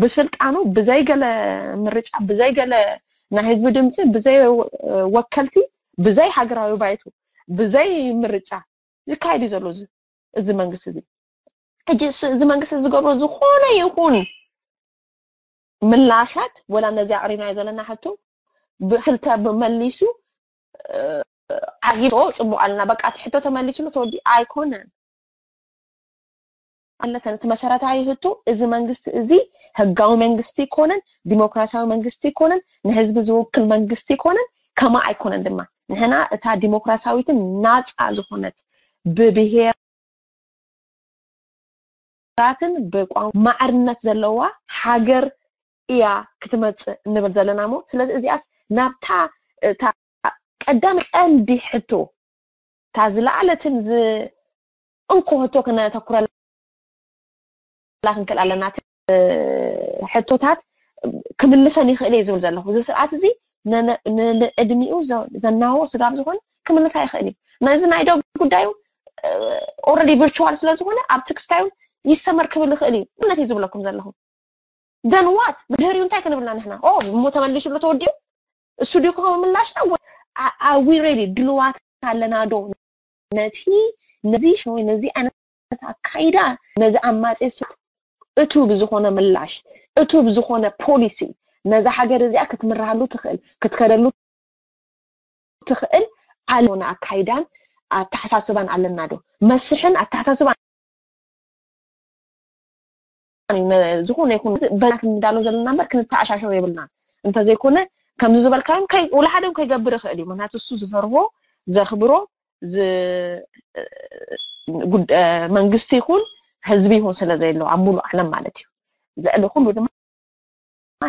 ብስልጣኑ ብዘይገለ ምርጫ ብዘይገለ ናይ ህዝቢ ድምፂ ብዘይ ወከልቲ ብዘይ ሃገራዊ ባይቶ ብዘይ ምርጫ ይካየድ እዩ ዘሎ እዚ መንግስቲ እዚ። ሕጂ እዚ መንግስቲ ዝገብሮ ዝኾነ ይኹን ምላሻት ወላ ነዚ ኣቕሪብናዮ ዘለና ሕቶ ብክልተ ብመሊሱ ዓጊቶ ፅቡቅ ኣለና በቃ እቲ ሕቶ ተመሊስሉ ተወዲ ኣይኮነን። ኣለሰን እቲ መሰረታዊ ህቱ እዚ መንግስቲ እዚ ህጋዊ መንግስቲ ይኮነን ዲሞክራሲያዊ መንግስቲ ይኮነን ንህዝቢ ዝውክል መንግስቲ ይኮነን ከማ ኣይኮነን ድማ ንሕና እታ ዲሞክራሲያዊትን ናፃ ዝኾነት ብብሄር ራትን ብቋንቋ ማዕርነት ዘለዋ ሃገር እያ ክትመፅእ እንብል ዘለና ሞ ስለዚ እዚኣስ ናብታ እታ ቀዳሚ ቀንዲ ሕቶ እታ ዝለዓለትን እንኮ ህቶ ክነተኩረላ ክንክእል ኣለና ሕቶታት ክምልሰን ይኽእል እየ ዝብል ዘለኹ እዚ ስርዓት እዚ ንዕድሚኡ ዘናዎ ስጋብ ዝኾነ ክምልሳ ይኽእል እዩ ነዚ ናይ ደብ ጉዳዩ ኦረዲ ቪርቹዋል ስለዝኾነ ኣብ ትክስታዩ ይሰመር ክብል ይኽእል እዩ እምነት እዩ ዝብለኩም ዘለኹ ደን ዋት ብድህሪኡ እንታይ ክንብልና ንሕና እሞ ተመሊሱ ኣሎ ተወዲኡ እሱ ድዩ ክኸውን ምላሽና ኣዊ ሬዲ ድልዋት ኣለና ዶ ነቲ ነዚ ወይ ነዚ ዓይነት ኣካይዳ ነዚ ኣማፂ ስት እቱ ብዝኾነ ምላሽ እቱ ብዝኾነ ፖሊሲ ነዛ ሃገር እዚኣ ክትምርሃሉ ትኽእል ክትከደሉ ትኽእል ኣለና ኣካይዳን ኣተሓሳስባን ኣለና ዶ መስሕን ኣተሓሳስባን ዝኾነ ይኹን በና ክንዳሎ ዘለና እምበር ክንተዓሻሸው የብልናን እንተዘይኮነ ከምዚ ዝበልካዮም ወላ ሓደ ከይገብር ይኽእል እዩ ምክንያቱ እሱ ዝፈርሆ ዘኽብሮ መንግስቲ ይኹን ህዝቢ ይኹን ስለ ዘየለው ኣብ ሙሉእ ዓለም ማለት እዩ ልዕሊ ኩሉ ድማ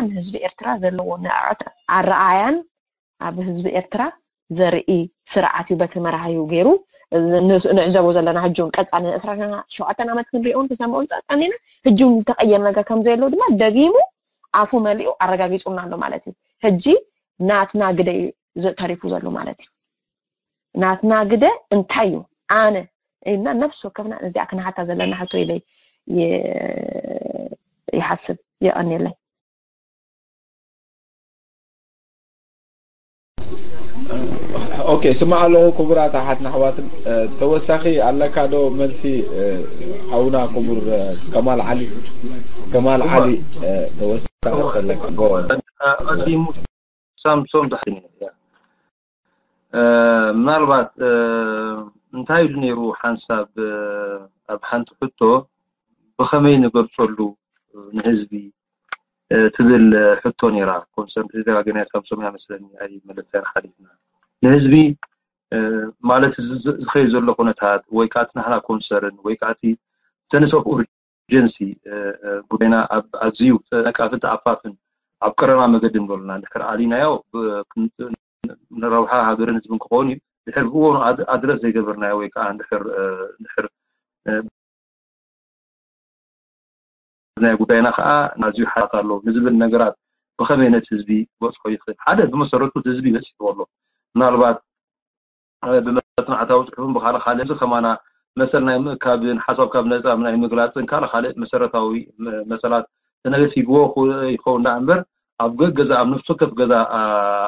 ንህዝቢ ኤርትራ ዘለዎ ንዕቀት ኣረኣያን ኣብ ህዝቢ ኤርትራ ዘርኢ ስርዓት እዩ በቲ መራሃዩ ገይሩ ንዕዘቦ ዘለና ሕጂ እውን ቀፃሊ ን ዕስራ ሸውዓተ ዓመት ክንሪኦን ክሰምኦን ፀቀኒና ሕጂ እውን ዝተቀየር ነገር ከም ዘየለው ድማ ደጊሙ ኣፉ መሊኡ ኣረጋጊፁና ኣሎ ማለት እዩ ሕጂ ናትና ግደ እዩ ተሪፉ ዘሎ ማለት እዩ ናትና ግደ እንታይ እዩ ኣነ እና ነፍሲ ወከፍና ነዚኣ ክንሓታ ዘለና ሕቶ ኢለ ይሓስብ የቀኒለይ ኦኬ ስማዕ ኣለኹ ክቡራት ኣሓትና ኣሕዋትን ተወሳኺ ኣለካ ዶ መልሲ ሓውና ክቡር ከማል ዓሊ ከማል ዓሊ ተወሳኺ ኣለካ ቀዲሙ ሳምሶም ዳሕኒ ምናልባት እንታይ ኢሉ ነይሩ ሓንሳብ ኣብ ሓንቲ ሕቶ ብኸመይ ንገልፀሉ ንህዝቢ ትብል ሕቶ ነይራ ኮንሰርን ተደጋገመያ ሳምሶም እያ መስለኒ ኣይመለስታያን ሓሊፍና ንህዝቢ ማለት ዝኸዩ ዘሎ ኩነታት ወይ ከዓ እቲ ናህና ኮንሰርን ወይ ከዓ እቲ ሰንስ ኦፍ ኡርጀንሲ ጉዳይና ኣብ ኣዝዩ ተነቃፍን ተኣፋፍን ኣብ ቀረባ መገዲ ንበሉና እንድሕር ኣሊናዮ ንረብሓ ሃገርን ህዝብን ክኸውን እዩ ድሕር ብእወኑ ኣድረስ ዘይገበርናዮ ወይ ከዓ እንድሕር ናይ ጉዳይና ከዓ ኣዝዩ ሓላት ኣሎ ንዝብል ነገራት ብኸመይ ነቲ ህዝቢ ክበፅሖ ይኽእል? ሓደ ብመሰረቱ እቲ ህዝቢ በፂሕዎ ኣሎ። ምናልባት ብመፅናዕታዊ ፅሑፍን ብካልእ ካልእ እዚ ከማና መሰል ናይ ምእካብን ሓሳብ ካብ ነፃ ናይ ምግላፅን ካልእ ካልእ መሰረታዊ መሰላት ተነፊግዎ ይኸውን ደኣ እምበር ኣብ ገገዛ ኣብ ነፍሲ ወከፍ ገዛ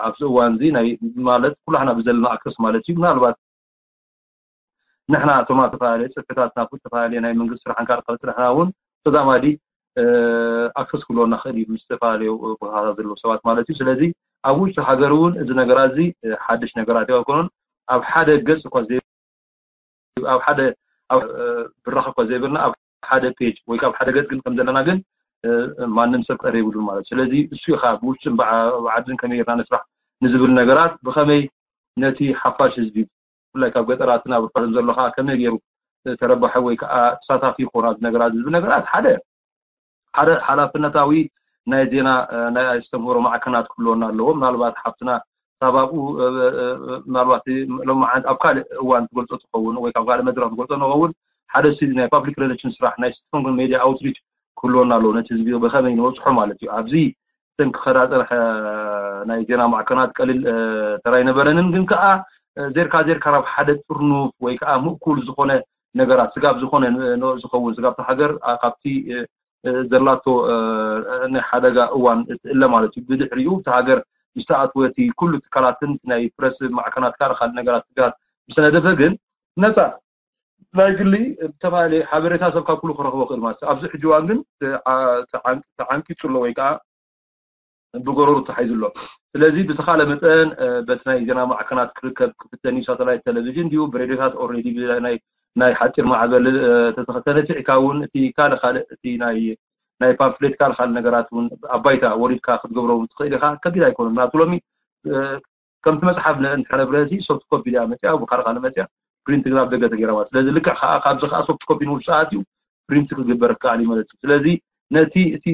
ኣብዚ እዋን እዚ ናይ ማለት ኩላሕና ብዘለና ኣክሰስ ማለት እዩ ምናልባት ንሕና እቶም ኣብ ዝተፈላለየ ፅፍሕታት ናብ ዝተፈላለየ ናይ መንግስቲ ስራሕን ካልእ ካልእ ስራሕና እውን ተዛማዲ ኣክሰስ ክህልወና ክእል እዩ ምስ ዝተፈላለዩ ቦታታት ዘለዉ ሰባት ማለት እዩ ስለዚ ኣብ ውሽጢ ሃገር እውን እዚ ነገራት እዚ ሓድሽ ነገራት እዩ ኣይኮነን ኣብ ሓደ ገፅ እኳ ኣብ ሓደ ብራኸ እኳ ዘይብልና ኣብ ሓደ ፔጅ ወይ ኣብ ሓደ ገፅ ግን ከም ዘለና ግን ማንም ሰብ ቀረ ይብሉን ማለት ስለዚ እሱ ኢኻ ብውሽጥን ብዓድን ከመይ ጌርና ንስራሕ ንዝብል ነገራት ብኸመይ ነቲ ሓፋሽ ህዝቢ ብፍላይ ካብ ገጠራትን ኣብ ርፋትን ዘሎ ከዓ ከመይ ገይሩ ተረባሐ ወይ ከዓ ተሳታፊ ይኾን ኣብዚ ነገራት ዝብል ነገራት ሓደ ሓደ ሓላፍነታዊ ናይ ዜና ናይ ኣስተምህሮ ማዕከናት ክህልወና ኣለዎ ምናልባት ሓፍትና ሳብ ኣብኡ ምናልባት ሎማዓንት ኣብ ካልእ እዋን ትገልፆ ትኸውን ወይ ካብ ካልእ መድረክ ትገልፆ ንኸውን ሓደ ሲ ናይ ፓብሊክ ሬሌሽን ስራሕ ናይ ስትሮንግ ሜዲያ ኣውትሪች ክህልወና ኣለዎ ነቲ ህዝቢ ብኸመይ ንበፅሖ ማለት እዩ ኣብዚ እተን ክኸዳ ፀንሐ ናይ ዜና ማዕከናት ቀሊል ተራ ኣይነበረንን ግን ከዓ ዜርካ ዜርካ ናብ ሓደ ጥርኑፍ ወይ ከዓ ምእኩል ዝኾነ ነገራት ስጋብ ዝኾነ ዝኸውን ስጋብ ሃገር ካብቲ ዘላቶ ናይ ሓደጋ እዋን ትእለ ማለት እዩ ብድሕሪኡ እቲ ሃገር ዝተኣትወ እቲ ኩሉ ትካላትን ናይ ፕረስ ማዕከናት ካልእ ካልእ ነገራት ትግሃት ዝተነደፈ ግን ነፃ ናይ ግሊ ዝተፈላለየ ሓበሬታ ሰብ ካብ ኩሉ ክረኽቦ ክእል ማለት ኣብዚ ሕጂ እዋን ግን ተዓንቂፁ ኣሎ ወይ ከዓ ብጎረሩ ተሓይዙ ኣሎ ስለዚ ብዝኻለ መጠን በቲ ናይ ዜና ማዕከናት ክርከብ ክፍተን እዩ ሳተላይት ቴሌቪዥን ድዩ ብሬድዮታት ኦሬዲ ናይ ሓፂር ማዕበል ተነፊዕካ እውን እቲ ካልእ ካልእ እቲ ናይ ናይ ፓምፍሌት ካልእ ካልእ ነገራት እውን ኣብ ባይታ ወሪድካ ክትገብሮ ትኽእል ኢኻ ከቢድ ኣይኮነን ምክንያቱ ሎሚ ከምቲ መፅሓፍ ንሕነብረ እዚ ሶፍት ኮፒ ድያ መፅያ ብካልእ ካልእ መፅያ ፕሪንት ግን ኣብ ደገ ተገይራ ማለት ስለዚ ልክዕ ከዓ ካብዚ ከዓ ሶፍት ኮፒ ንውሽጢ ኣትዩ ፕሪንት ክግበር ከኣል እዩ ማለት እዩ ስለዚ ነቲ እቲ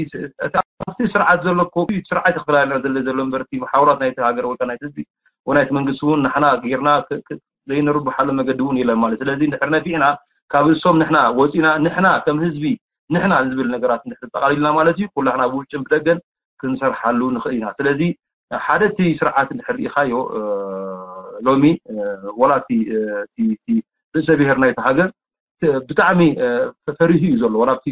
ኣብቲ ስርዓት ዘሎ ኮፒ ስርዓት ይኽፍላልና ዘለ ዘሎ እምበር እቲ መሓውራት ናይቲ ሃገር ወይ ናይቲ ህዝቢ ወይ ናይቲ መንግስቲ እውን ንሕና ጌርና ዘይንርብሓሉ መገዲ እውን የለን ማለት ስለዚ እንድሕር ነፊዕና ካብ እሶም ንሕና ወፂና ንሕና ከም ህዝቢ ንሕና ዝብል ነገራት እንድሕር ጠቃሊልና ማለት እዩ ኩላሕና ብውጭን ብደገን ክንሰርሓሉ ንኽእል ኢና ስለዚ ሓደ እቲ ስርዓት እንድሕር ርኢኻዮ ሎሚ ወላ እቲ ርእሰ ብሄር ናይቲ ሃገር ብጣዕሚ ፈሪሁ እዩ ዘሎ ወላ ኣብቲ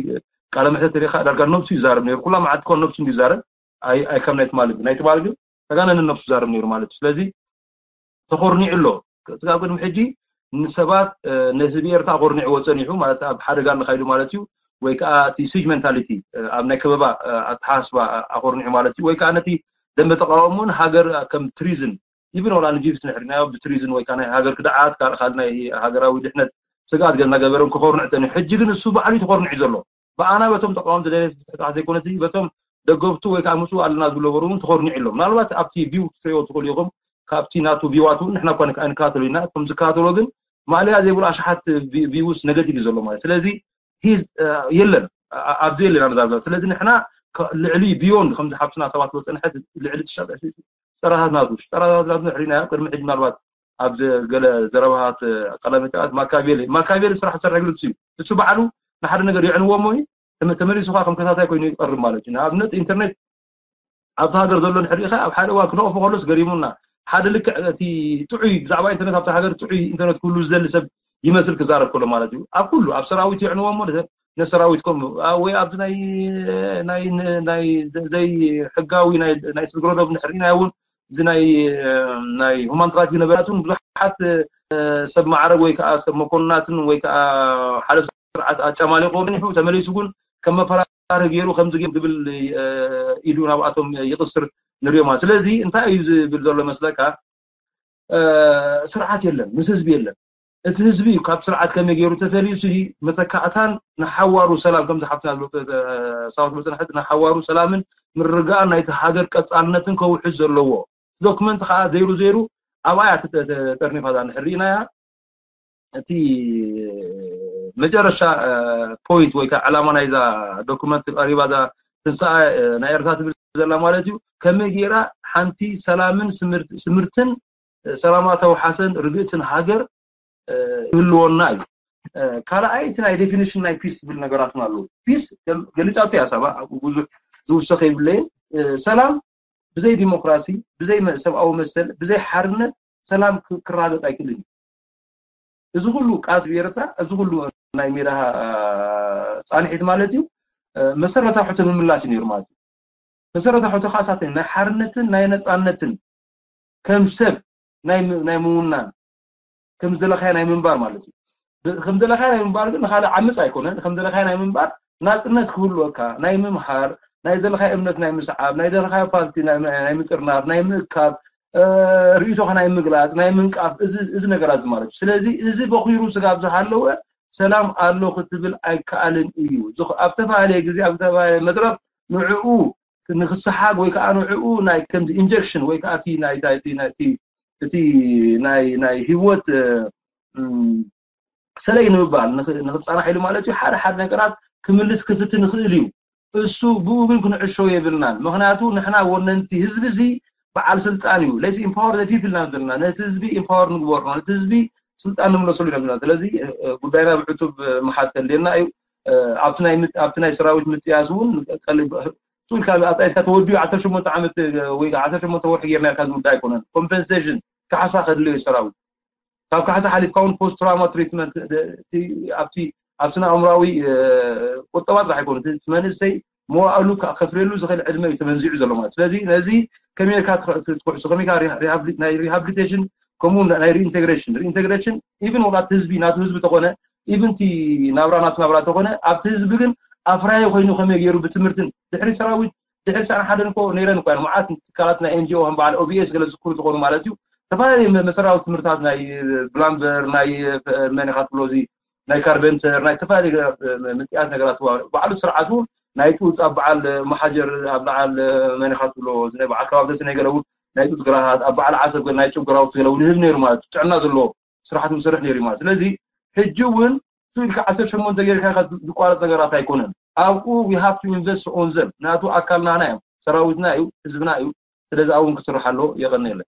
ቃለ ምሕተት ርኢኻ ዳርጋ ነብሱ ይዛረብ ነሩ ኩላ መዓልቲ ኮን ነብሱ እንዲዛረብ ኣይ ከም ናይ ትማሊ ናይ ትማሊ ግን ተጋነነ ነብሱ ዛረብ ነሩ ማለት እዩ ስለዚ ተኾርኒዑ ኣሎ ስጋብ ቅድሚ ሕጂ ንሰባት ነህዝቢ ኤርትራ ኣኾርኒዕዎ ፀኒሑ ማለት ኣብ ሓደጋ እንኻይዱ ማለት እዩ ወይ ከዓ እቲ ሲጅ ሜንታሊቲ ኣብ ናይ ከበባ ኣተሓሳስባ ኣኾርኒዑ ማለት እዩ ወይ ከዓ ነቲ ደንበ ተቃውሞን ሃገር ከም ትሪዝን ኢቭን ወላ ንጊብስ ንሕርናዮ ብትሪዝን ወይ ከዓ ናይ ሃገር ክድዓት ካልእ ካልእ ናይ ሃገራዊ ድሕነት ስግኣት ገ እናገበሮም ክኾርንዕ ፀኒሑ ሕጂ ግን እሱ ባዕሉ እዩ ተኾርኒዑ ዘሎ ብኣና በቶም ተቃወምቲ ደሌት ፍትሕታት ዘይኮነሲ በቶም ደገፍቱ ወይ ከዓ ምፅኡ ኣለና ዝብሎ በሩ እውን ተኾርኒዑ ኣሎ ምናልባት ኣብቲ ቪው ክትሪኦ ትኽእሉ ኢኹም ካብቲ ናቱ ቪዋት እውን ንሕና እኳ ንከታተሎ ኢና እቶም ዝከታተሎ ግን ማእለያ ዘይብሉ ኣሽሓት ቪውስ ነገቲቭ እዩ ዘሎ ማለት ስለዚ የለን ኣብዚ የለን ኣዛብዛ ስለዚ ንሕና ልዕሊ ቢዮንድ ከምዚ ሓብስና ሰባት ዝወፀ ንሕት ልዕሊ ሽጠራታት ናቱ ሽጠራታት ናቱ ንሕሪና ቅድሚ ሕጂ ምናልባት ኣብ ገለ ዘረባታት ቀለመታት ማካቤሊ ማካቤሊ ስራሕ ዝሰርሕ ግልፅ እዩ እሱ ባዕሉ ንሓደ ነገር የዕንዎ እሞ ተመሊሱ ከዓ ከም ከታታይ ኮይኑ ይቀርብ ማለት እዩ ንኣብነት ኢንተርኔት ኣብቲ ሃገር ዘሎ ንሕሪኢኻ ኣብ ሓደ እዋን ክነቕፎ ከሎስ ገሪሙና ሓደ ልክዕ እቲ ጥዑይ ብዛዕባ ኢንተርኔት ኣብቲ ሃገር ጥዑይ ኢንተርኔት ክህሉ ዝደሊ ሰብ ይመስል ክዛረብ ከሎ ማለት እዩ ኣብ ኩሉ ኣብ ሰራዊት የዕንዎ እሞ ነሰራዊትኩም ወይ ኣብዚ ናይ ናይ ናይ ዘይ ሕጋዊ ናይ ናይ ስግረዶብ ንሕሪና እውን እዚ ናይ ናይ ሁማን ትራፊክ ነበራትን ብዙሓት ሰብ ማዕረግ ወይ ከዓ ሰብ መኮንናትን ወይ ከዓ ሓደ ስርዓት ኣጨማሊቆ ኒሑ ተመሊሱ ግን ከም መፈራሪ ገይሩ ከምዚ ገይሩ ዝብል ኢሉ ናብኣቶም ይቕስር ንሪኦ ማለት ስለዚ እንታይ እዩ ዝብል ዘሎ መስለካ ስርዓት የለን ምስ ህዝቢ የለን እቲ ህዝቢ እዩ ካብ ስርዓት ከመይ ገይሩ ተፈልዩ ሲ መተካእታን ንሓዋሩ ሰላም ከምዚ ሓብትና ሳባት መፅናሕቲ ንሓዋሩ ሰላምን ምርግጋእን ናይቲ ሃገር ቀፃልነትን ከውሕስ ዘለዎ ዶክመንት ከዓ ዘይሩ ዘይሩ ኣብኣ እያ ተጠርኒፋ እዛ ንሕርኢናያ እቲ መጨረሻ ፖይንት ወይ ከዓ ዕላማ ናይዛ ዶክመንት ቀሪባ እዛ ትንሳኣ ናይ ኤርትራ ትብል ዘላ ማለት እዩ ከመይ ገይራ ሓንቲ ሰላምን ስምርትን ሰላማዊ ተውሓሰን ርግእትን ሃገር ክህልወና እዩ ካልኣይ እቲ ናይ ዴፊኒሽን ናይ ፒስ ዝብል ነገራትን ኣለዉ ፒስ ገሊፃቱ እያ ሳባ ብዙሕ ዝውሰኸ ይብለይን ሰላም ብዘይ ዲሞክራሲ፣ ብዘይ ሰብኣዊ መሰል፣ ብዘይ ሓርነት ሰላም ክራገፅ ኣይክእልን እዩ። እዚ ኩሉ ቃልሲ ብኤርትራ፣ እዚ ኩሉ ናይ ሜዳ ፃንሒት ማለት እዩ፣ መሰረታዊ ሕቶ ምምላስ እዩ ነይሩ ማለት እዩ። መሰረታዊ ሕቶ ካሳተን ናይ ሓርነትን ናይ ነፃነትን ከም ሰብ ናይ ምውናን፣ ከም ዝደለኻዮ ናይ ምንባር ማለት እዩ። ከም ዝደለኻዮ ናይ ምንባር ግን ንካልእ ዓምፅ ኣይኮነን። ከም ዝደለኻዮ ናይ ምንባር ናፅነት ክህልወካ፣ ናይ ምምሃር፣ ናይ ዘለኻዮ እምነት ናይ ምስዓብ፣ ናይ ዘለኻዮ ፓርቲ ናይ ምጥርናፍ፣ ናይ ምእካብ፣ ርእይቶኻ ናይ ምግላፅ፣ ናይ ምንቃፍ፣ እዚ ነገራት እዚ ማለት እዩ። ስለዚ እዚ በኺሩ ስጋብ ዝሃለወ ሰላም ኣሎ ክትብል ኣይከኣልን እዩ። ኣብ ተፈላለየ ግዜ ኣብ ተፈላለየ መድረኽ ንዕኡ ንክሰሓግ ወይ ከዓ ንዕኡ ናይ ከምዚ ኢንጀክሽን ወይ ከዓ እቲ ናይ እቲ ናይ ህይወት ሰለይ ንምባል ንክፃናሕ ኢሉ ማለት እዩ። ሓደ ሓደ ነገራት ክምልስ ክፍትን ይኽእል እዩ። እሱ ብኡ ግን ክንዕሾ የብልናን። ምክንያቱ ንሕና ወነንቲ ህዝቢ እዚ በዓል ስልጣን እዩ። Let's empower the people ኢና ዘለና። ነቲ ህዝቢ ኢምፓወር ንግበሮ፣ ነቲ ህዝቢ ስልጣን ንምለሰሉ ኢና ዘለና። ስለዚ ጉዳይና ብዕቱብ ምሓዝ ከድልየና እዩ። ኣብቲ ናይ ሰራዊት ምጥያስ እውን ቀልብ ሱልካ ኣጣይስካ ተወዲኡ ዓሰርተ ሸሞንተ ዓመት ወይ ዓሰርተ ሸሞንተ ወርሒ ጌርና ኢልካ ዝውዳ ኣይኮነን። ኮምፐንሴሽን፣ ካሕሳ ከድልዮ እዩ ሰራዊት። ካብ ካሕሳ ሓሊፍካ እውን ፖስት ትራውማ ትሪትመንት ኣብቲ ኣብቲ ኣእምራዊ ቁጠባ ጥራሕ ኣይኮኑ እቲ መንእሰይ መዋእሉ ከፍርየሉ ዝኽእል ዕድመ እዩ ተመንዚዑ ዘሎ ማለት። ስለዚ ነዚ ከመይ ጌርካ ትኩሕሱ ከመይ ናይ ሪሃብሊቴሽን ከምኡ ናይ ሪኢንቴግሬሽን ሪኢንቴግሬሽን ኢቭን ወቃት ህዝቢ ናቱ ህዝቢ ተኾነ ኢቭን ቲ ናብራ ናቱ ናብራ ተኾነ ኣብቲ ህዝቢ ግን ኣፍራይ ኮይኑ ከመይ ገይሩ ብትምህርትን ድሕሪ ሰራዊት ድሕሪ ሰዓት ሓደ እኮ ነይረን እኮ መዓት ትካላት ናይ ኤንጂኦ ከም በዓል ኦቢኤስ ገለ ዝክሩ ዝኾኑ ማለት እዩ። ዝተፈላለዩ መሰረታዊ ትምህርታት ናይ ብላምበር ናይ መኒኻት ብሎ ናይ ካርቤንተር ናይ ዝተፈላለዩ ምጥያት ነገራት ባዕሉ ስርዓቱ ናይ ጡጥ ኣብ በዓል መሓጀር ኣብ በዓል መኒኻት ብሎ ናይ በዓል ከባቢ ተስነ ገለውን ናይ ጡጥ ግራታት ኣብ በዓል ዓሰብ ናይ ጨጉራውቲ ገለውን ይህብ ነይሩ ማለት ጥዕና ዘለዎ ስርዓት ምስርሕ ነይሩ ማለት ስለዚ ሕጂ እውን ኢልካ ዓሰርተ ሸሞንተ ጌርካ ዝቋረፅ ነገራት ኣይኮነን። ኣብኡ we have to invest on them ናቱ ኣካል ናና እዮም፣ ሰራዊትና እዩ፣ ህዝብና እዩ። ስለዚ ኣብኡ ክስራሕ ኣለዎ። የቐንየለይ።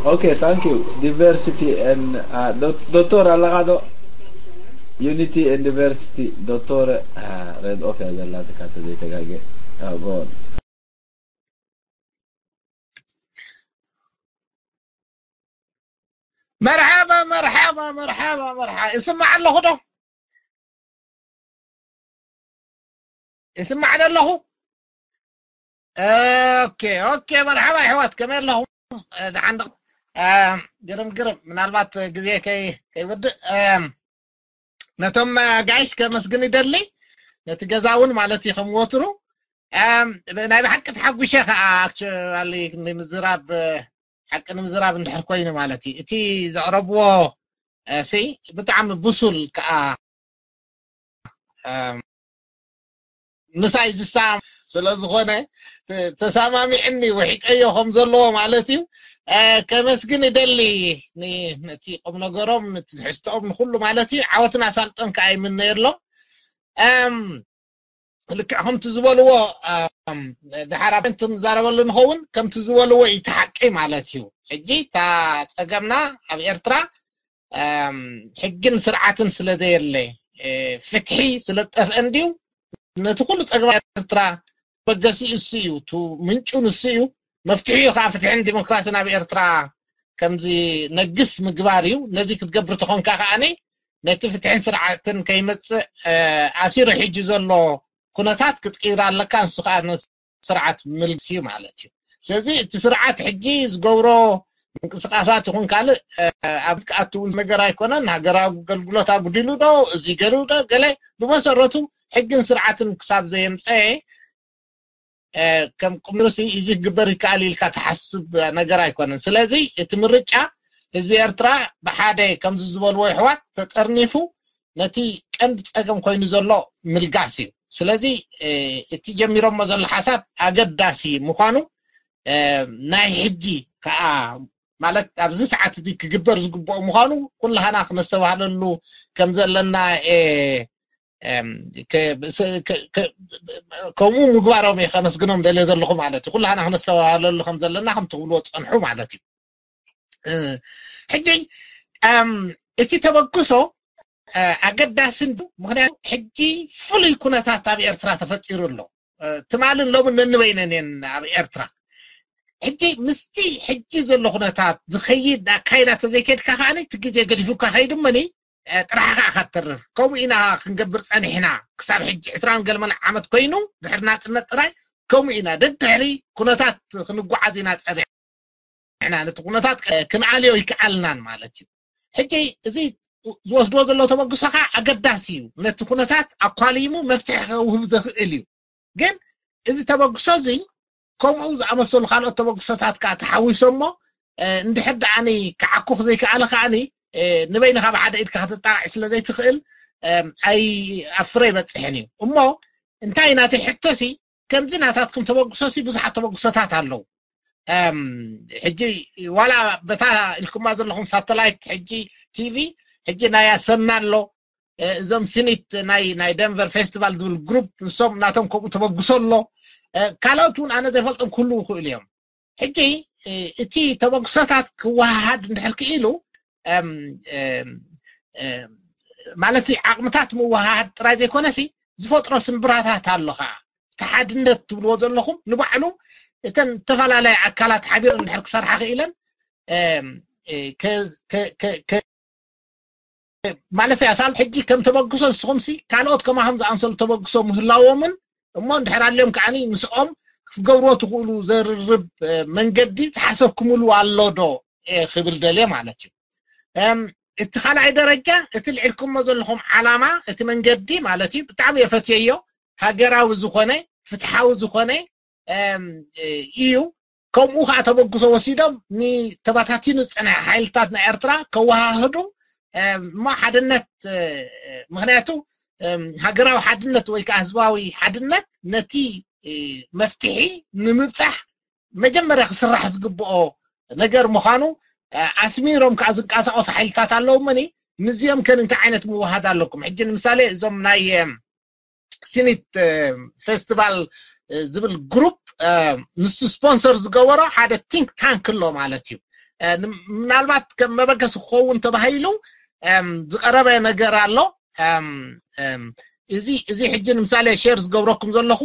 Okay, thank you. Diversity and uh, ዶክተር ኣለኻ ዶ? Unity and diversity ዶክተር ሬድ ኦፍ እያ ዘላትካ ተዘይተጋገ። Go on. መርሓባ መርሓባ መርሓባ መርሓባ ይስማዕ ኣለኹ ዶ ይስማዕ ዶ ኣለኹ ኦኬ ኦኬ መርሓባ ኣሕዋት ከመይ ኣለኹ ደሓን ዶ ግርም ግርም ምናልባት ግዜ ከይወድእ ነቶም ጋይሽ ከመስግን ይደሊ ነቲ ገዛ እውን ማለት እዩ ከም ወትሩ ናይ ብሓቂ ተሓጒሸ ከዓ ንምዝራብ ሓቂ ንምዝራብ እንድሕር ኮይኑ ማለት እዩ እቲ ዘቕረብዎ ሲ ብጣዕሚ ብሱል ከዓ ምሳይ ዝሰም ስለዝኾነ ተሰማሚዕኒ ውሒጠዮ ከም ዘለዎ ማለት እዩ ከመስግን ይደሊ ነቲ ቁም ነገሮም ነቲ ትሕዝቶኦም ንኩሉ ማለት እዩ ዓወትን ኣሳልጦን ከዓ ይምነየሎም ልክዕ ከምቲ ዝበልዎ ድሓር ኣብ ንዛረበሉ ንኸውን ከምቲ ዝበልዎ እዩ ተሓቂ ማለት እዩ ሕጂ እታ ፀገምና ኣብ ኤርትራ ሕግን ስርዓትን ስለ ዘየለ ፍትሒ ስለ ዝጠፍአ እንድዩ ነቲ ኩሉ ፀገማት ኤርትራ በገሲኡ እሱ እዩ ምንጩ ንሱ እዩ መፍትሒኡ ከዓ ፍትሕን ዲሞክራሲን ኣብ ኤርትራ ከምዚ ነግስ ምግባር እዩ ነዚ ክትገብር ተኾንካ ከዓኒ ነቲ ፍትሕን ስርዓትን ከይመፅእ ኣሲሩ ሕጂ ዘሎ ኩነታት ክትቅይር ኣለካ ንሱ ከዓ ስርዓት ምልግስ እዩ ማለት እዩ ስለዚ እቲ ስርዓት ሕጂ ዝገብሮ ምንቅስቃሳት ይኹን ካልእ ኣብ ክትኣትውሉ ነገር ኣይኮነን ሃገራዊ ኣገልግሎት ኣጉዲሉ ዶ እዚ ገሊው ዶ ገለ ብመሰረቱ ሕግን ስርዓትን ክሳብ ዘየምፀአ ከም ቁምርሲ እዚ ክግበር ይከኣል ኢልካ ትሓስብ ነገር ኣይኮነን ስለዚ እቲ ምርጫ ህዝቢ ኤርትራ ብሓደ ከምዚ ዝበልዎ ይሕዋት ተጠርኒፉ ነቲ ቀንዲ ፀገም ኮይኑ ዘሎ ምልጋስ እዩ ስለዚ እቲ ጀሚሮሞ ዘሎ ሓሳብ ኣገዳሲ ምዃኑ ናይ ሕጂ ከዓ ማለት ኣብዚ ሰዓት እዚ ክግበር ዝግብኦ ምዃኑ ኩላሃና ክነስተባሃለሉ ከም ዘለና ከምኡ ምግባሮም እየ ከመስግኖም ደልየ ዘለኹ ማለት እዩ ኩላሃና ክነስተባሃለሉ ከም ዘለና ከም ትብልዎ ፀንሑ ማለት እዩ ሕጂ እቲ ተበግሶ ኣገዳሲ እንዱ ምክንያቱ ሕጂ ፍሉይ ኩነታት ኣብ ኤርትራ ተፈጢሩ ኣሎ ትማልን ሎምን ነንበይነን እየን ኣብ ኤርትራ። ሕጂ ምስቲ ሕጂ ዘሎ ኩነታት ዝኸይድ ኣካይዳ ተዘይከድካ ከዓኒ እቲ ግዜ ገዲፉካ ከይድ እመኒ ጥራሕ ከዓ ካትርፍ። ከምኡ ኢና ክንገብር ጸኒሕና። ክሳብ ሕጂ ዕስራን ገለመን ዓመት ኮይኑ ድሕሪ ናጽነት ጥራይ ከምኡ ኢና ደድሕሪ ኩነታት ክንጓዓዝ ኢና ጸኒሕና። ነቲ ኩነታት ክንኣልዮ ይከኣልናን ማለት እዩ። ሕጂ እዚ ዝወስድዎ ዘሎ ተበግሶ ከዓ ኣገዳሲ እዩ። ነቲ ኩነታት ኣኳሊሙ መፍትሒ ከውህብ ዘኽእል እዩ። ግን እዚ ተበግሶ እዚ ከምኡ ዝኣመሰሉ ካልኦት ተበግሶታት ከዓ ተሓዊሶሞ እንድሕር ደኣኒ ክዓኩኽ ዘይከኣለ ከዓኒ ንበይንኻ ብሓደ ኢድካ ክትጣቃዕ ስለ ዘይትኽእል ኣይ ኣብ ፍረ ይበፅሕን እዩ። እሞ እንታይ ናተይ ሕቶሲ ከምዚ ናታትኩም ተበግሶሲ ብዙሓት ተበግሶታት ኣለዉ። ሕጂ ዋላ በታ ኢልኩማ ዘለኹም ሳተላይት ሕጂ ቲቪ ሕጂ ናይ ኣሰና ኣሎ። እዞም ሲኒት ናይ ናይ ደንቨር ፌስቲቫል ዝብል ግሩፕ ንሶም ናቶም ከምኡ ተበግሶ ኣሎ። ካልኦት እውን ኣነ ዘይፈልጦም ክህልዉ ይኽእሉ እዮም። ሕጂ እቲ ተበግሶታት ክወሃሃድ እንድሕር ክኢሉ ማለት ዓቕምታት ምወሃሃድ ጥራይ ዘይኮነሲ ዝፈጥሮ ስምብራታት ኣሎ ከዓ እቲ ሓድነት ትብልዎ ዘለኹም ንባዕሉ እተን ዝተፈላለያ ኣካላት ሓቢረን እንድሕር ክሰርሓ ክኢለን ማለት ያሳል ሕጂ ከም ተበግሶ ንስኹምሲ ካልኦት ከማኹም ዝኣምሰሉ ተበግሶ ምህላዎምን እሞ እንድሕር ኣልዮም ከዓኒ ምስኦም ክትገብርዎ ትኽእሉ ዘርርብ መንገዲ ዝሓሰብኩምሉ ኣሎ ዶ ክብል ደልየ ማለት እዩ። እቲ ካልኣይ ደረጃ እቲ ልዕልኩሞ ዘለኹም ዓላማ እቲ መንገዲ ማለት እዩ ብጣዕሚ የፈትየዮ ሃገራዊ ዝኾነ ፍትሓዊ ዝኾነ እዩ። ከምኡ ከዓ ተበግሶ ወሲዶም ንተበታቲኑ ዝፀንሐ ሓይልታት ናይ ኤርትራ ከወሃህዱ እሞ ሓድነት ምክንያቱ ሃገራዊ ሓድነት ወይ ከዓ ህዝባዊ ሓድነት ነቲ መፍትሒ ንምብፃሕ መጀመርያ ክስራሕ ዝግብኦ ነገር ምዃኑ ኣስሚሮም ከዓ ዝንቀሳቀሱ ሓይልታት ኣለዉ መኒ ንዚኦም ከን እንታይ ዓይነት ምውሃድ ኣለኩም ሕጂ ንምሳሌ እዞም ናይ ሲኒት ፌስቲቫል ዝብል ግሩፕ ንሱ ስፖንሰር ዝገበሮ ሓደ ቲንክ ታንክ ኣሎ ማለት እዩ። ምናልባት ከም መበገሲ ክኸውን ተባሂሉ ዝቀረበ ነገር ኣሎ። እዚ እዚ ሕጂ ንምሳሌ ሼር ዝገብረኩም ዘለኹ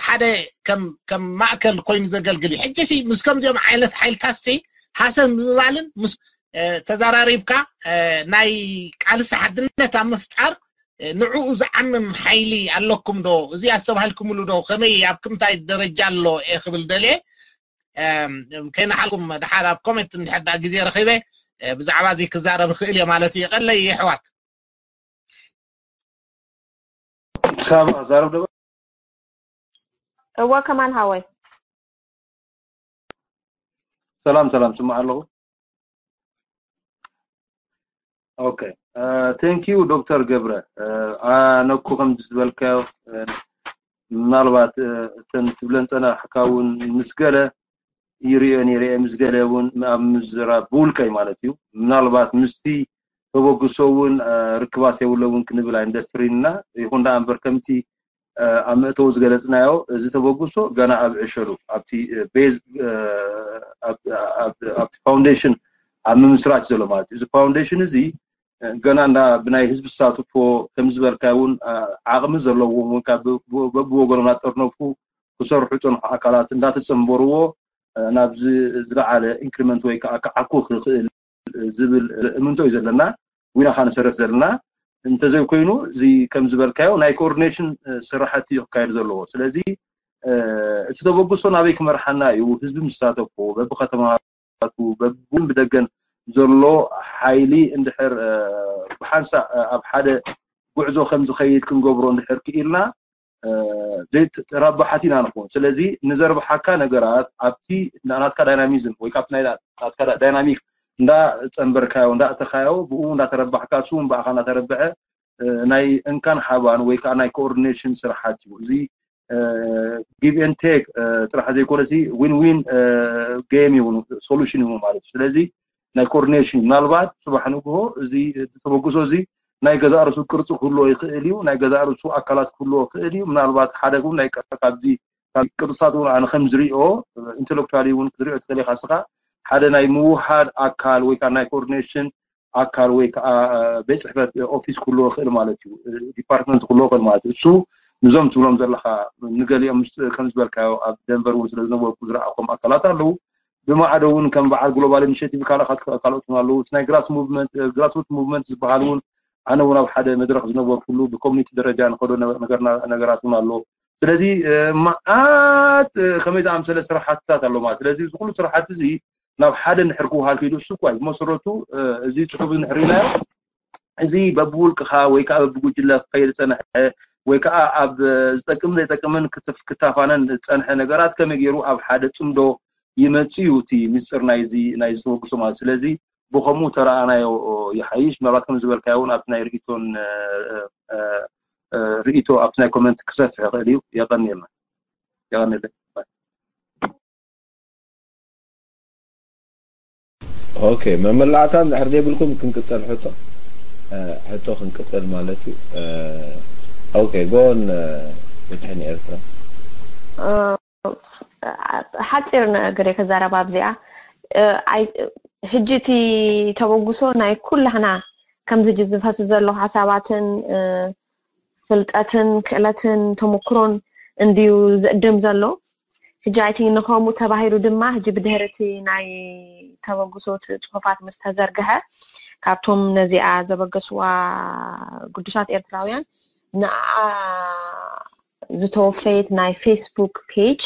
ሓደ ከም ከም ማእከል ኮይኑ ዘገልግል እዩ። ሕጂ ሲ ምስ ከምዚኦም ዓይነት ሓይልታት ሲ ሃሰን ብምባልን ምስ ተዘራሪብካ ናይ ቃልሲ ሓድነት ኣብ ምፍጣር ንዕኡ ዝዓምም ሓይሊ ኣለኩም ዶ? እዚ ኣስተባሂልኩምሉ ዶ? ከመይ ኣብ ክምታይ ደረጃ ኣሎ እየ ክብል ደልየ ከይናሓልኩም ድሓር ኣብ ኮሜንት እንድሕር ዳ ግዜ ረኺበ ብዛዕባ እዚ ክዛረብ ይኽእል እየ ማለት እዩ። የቐለይ የሕዋት ሳባ ዛረብ ዶ እወ ከማን ሃወይ ሰላም ሰላም ስማዕ ኣለኹ። ኦኬ ቴንክ ዩ ዶክተር ገብረ ኣነኩ ከም ዝበልካዮ ምናልባት እተን ትብለን ፀናሕካ እውን ምስ ገለ ይሪኦ ነይረ ምስ ገለ እውን ኣብ ምዝራብ ብውልቀይ ማለት እዩ ምናልባት ምስቲ ተበግሶ እውን ርክባት የብሎ እውን ክንብል ኣይንደፍርን ኢና ይኹን ደኣ እምበር ከምቲ ኣብ መእተዊ ዝገለፅናዮ እዚ ተበግሶ ገና ኣብ ዕሸሉ ኣብቲ ቤዝ ኣብቲ ፋውንዴሽን ኣብ ምምስራት ዘሎ ማለት እዩ እዚ ፋውንዴሽን እዚ ገና እንዳ ብናይ ህዝቢ ዝሳትፎ ከም ዝበልካይ እውን ዓቕሚ ዘለዎም እውን ካብ በብወገኖም እናጠርነፉ ክሰርሑ ዝፀንሑ ኣካላት እንዳተፀንበርዎ ናብዚ ዝለዓለ ኢንክሪመንት ወይ ከዓ ክዓኩ ክኽእል ዝብል እምንቶ እዩ ዘለና ዊና ከዓ ንሰርሕ ዘለና እንተዘይኮይኑ እዚ ከም ዝበልካዮ ናይ ኮኦርዲኔሽን ስራሕቲ እዩ ክካየድ ዘለዎ ስለዚ እቲ ተበግሶ ናበይ ክመርሓና እዩ ህዝቢ ምሳተፎ በብከተማቱ በብን ብደገን ዘሎ ሓይሊ እንድሕር ብሓንሳእ ኣብ ሓደ ጉዕዞ ከም ዝኸይድ ክንገብሮ እንድሕር ክኢልና ተረባሓት ኢና ንኸውን ስለዚ ንዘርብሓካ ነገራት ኣብቲ ናትካ ዳይናሚዝም ወይ ካብቲ ናትካ ዳይናሚክ እንዳፀንበርካዮ እንዳእተኻዮ ብኡ እንዳተረባሕካ እሱ እውን ብኣኻ እንዳተረብሐ ናይ እንካን ሓባን ወይ ከዓ ናይ ኮኦርዲኔሽን ስራሓት እዩ እዚ give and take ጥራሕ ዘይኮነሲ win win game እዩ solution እዩ ማለት እዩ ስለዚ ናይ ኮኦርዲኔሽን ምናልባት ፅባሕ ንግሆ እዚ ተበግሶ እዚ ናይ ገዛእ ርእሱ ቅርፂ ክህልዎ ይኽእል እዩ ናይ ገዛእ ርእሱ ኣካላት ክህልዎ ይኽእል እዩ ምናልባት ሓደ እውን ናይ ካብዚ ቅርፅታት እውን ኣነ ከም ዝሪኦ ኢንተሌክቹዋሊ እውን ክትሪኦ ትኽእል ኢኻ ስኻ ሓደ ናይ ምውሃድ ኣካል ወይ ከዓ ናይ ኮኦርዲኔሽን ኣካል ወይ ከዓ ቤት ፅሕፈት ኦፊስ ክህልዎ ይኽእል ማለት እዩ ዲፓርትመንት ክህልዎ ይኽእል ማለት እዩ እሱ ንዞም ትብሎም ዘለካ ንገሊኦም ከም ዝበልካዮ ኣብ ደንቨር እውን ስለ ዝነበርኩ ዝረኣኹም ኣካላት ኣለዉ። ብማዕዶ እውን ከም በዓል ግሎባል ኢኒሽቲቭ ካልኦት ካልኦት ኣለዉ። ናይ ግራስ ሙቭመንት ግራስሩት ሙቭመንት ዝበሃል እውን ኣነ እውን ኣብ ሓደ መድረክ ዝነበርኩሉ ብኮሚኒቲ ደረጃ ንኸዶ ነገራት እውን ኣሎ። ስለዚ መዓት ከመይ ዝኣምሰለ ስራሕትታት ኣሎ ማለት ስለዚ እዚ ኩሉ ስራሕቲ እዚ ናብ ሓደ ንድሕር ክውሃል ክኢሉ እሱ እኳ እዩ ብመሰረቱ እዚ ፅሑፍ ንሕሪናዮ እዚ በብውልቅኻ ወይ ከዓ በብጉጅለ ክኸይድ ዝፀንሐ ወይ ከዓ ኣብ ዝጠቅም ዘይጠቅምን ክታፋነን ዝፀንሐ ነገራት ከመይ ገይሩ ኣብ ሓደ ፅምዶ ይመፅእ እዩ እቲ ሚስጥር ናይዚ ናይ ዝተበግሶ ማለት ስለዚ ብኸምኡ ተረኣናዮ ይሓይሽ ምናልባት ከም ዝበልካዮ እውን ኣብቲ ናይ ርእቶን ርእቶ ኣብቲ ናይ ኮመንት ክሰፍሕ ይኽእል እዩ የቐንየልና የቐንየለይ ኦኬ መመላእታ እንድሕር ዘይብልኩም ክንቅፀል ሕቶ ሕቶ ክንቅፀል ማለት እዩ ኦኬ ጎን ፍትሒ ንኤርትራ ሓፂር ነገር ክዛረብ ኣብዚኣ ሕጂ እቲ ተበግሶ ናይ ኩላህና ከምዚ ዝፈስ ዘሎ ሓሳባትን ፍልጠትን ክእለትን ተመክሮን እንድዩ ዝእድም ዘሎ ሕጂ ኣይ ቲንክ ንኸምኡ ተባሂሉ ድማ ሕጂ ብድሕሪ እቲ ናይ ተበግሶ እቲ ፅሑፋት ምስ ተዘርግሐ ካብቶም ነዚኣ ዘበገስዋ ግዱሳት ኤርትራውያን ንኣ ዝተወፈየት ናይ ፌስቡክ ፔጅ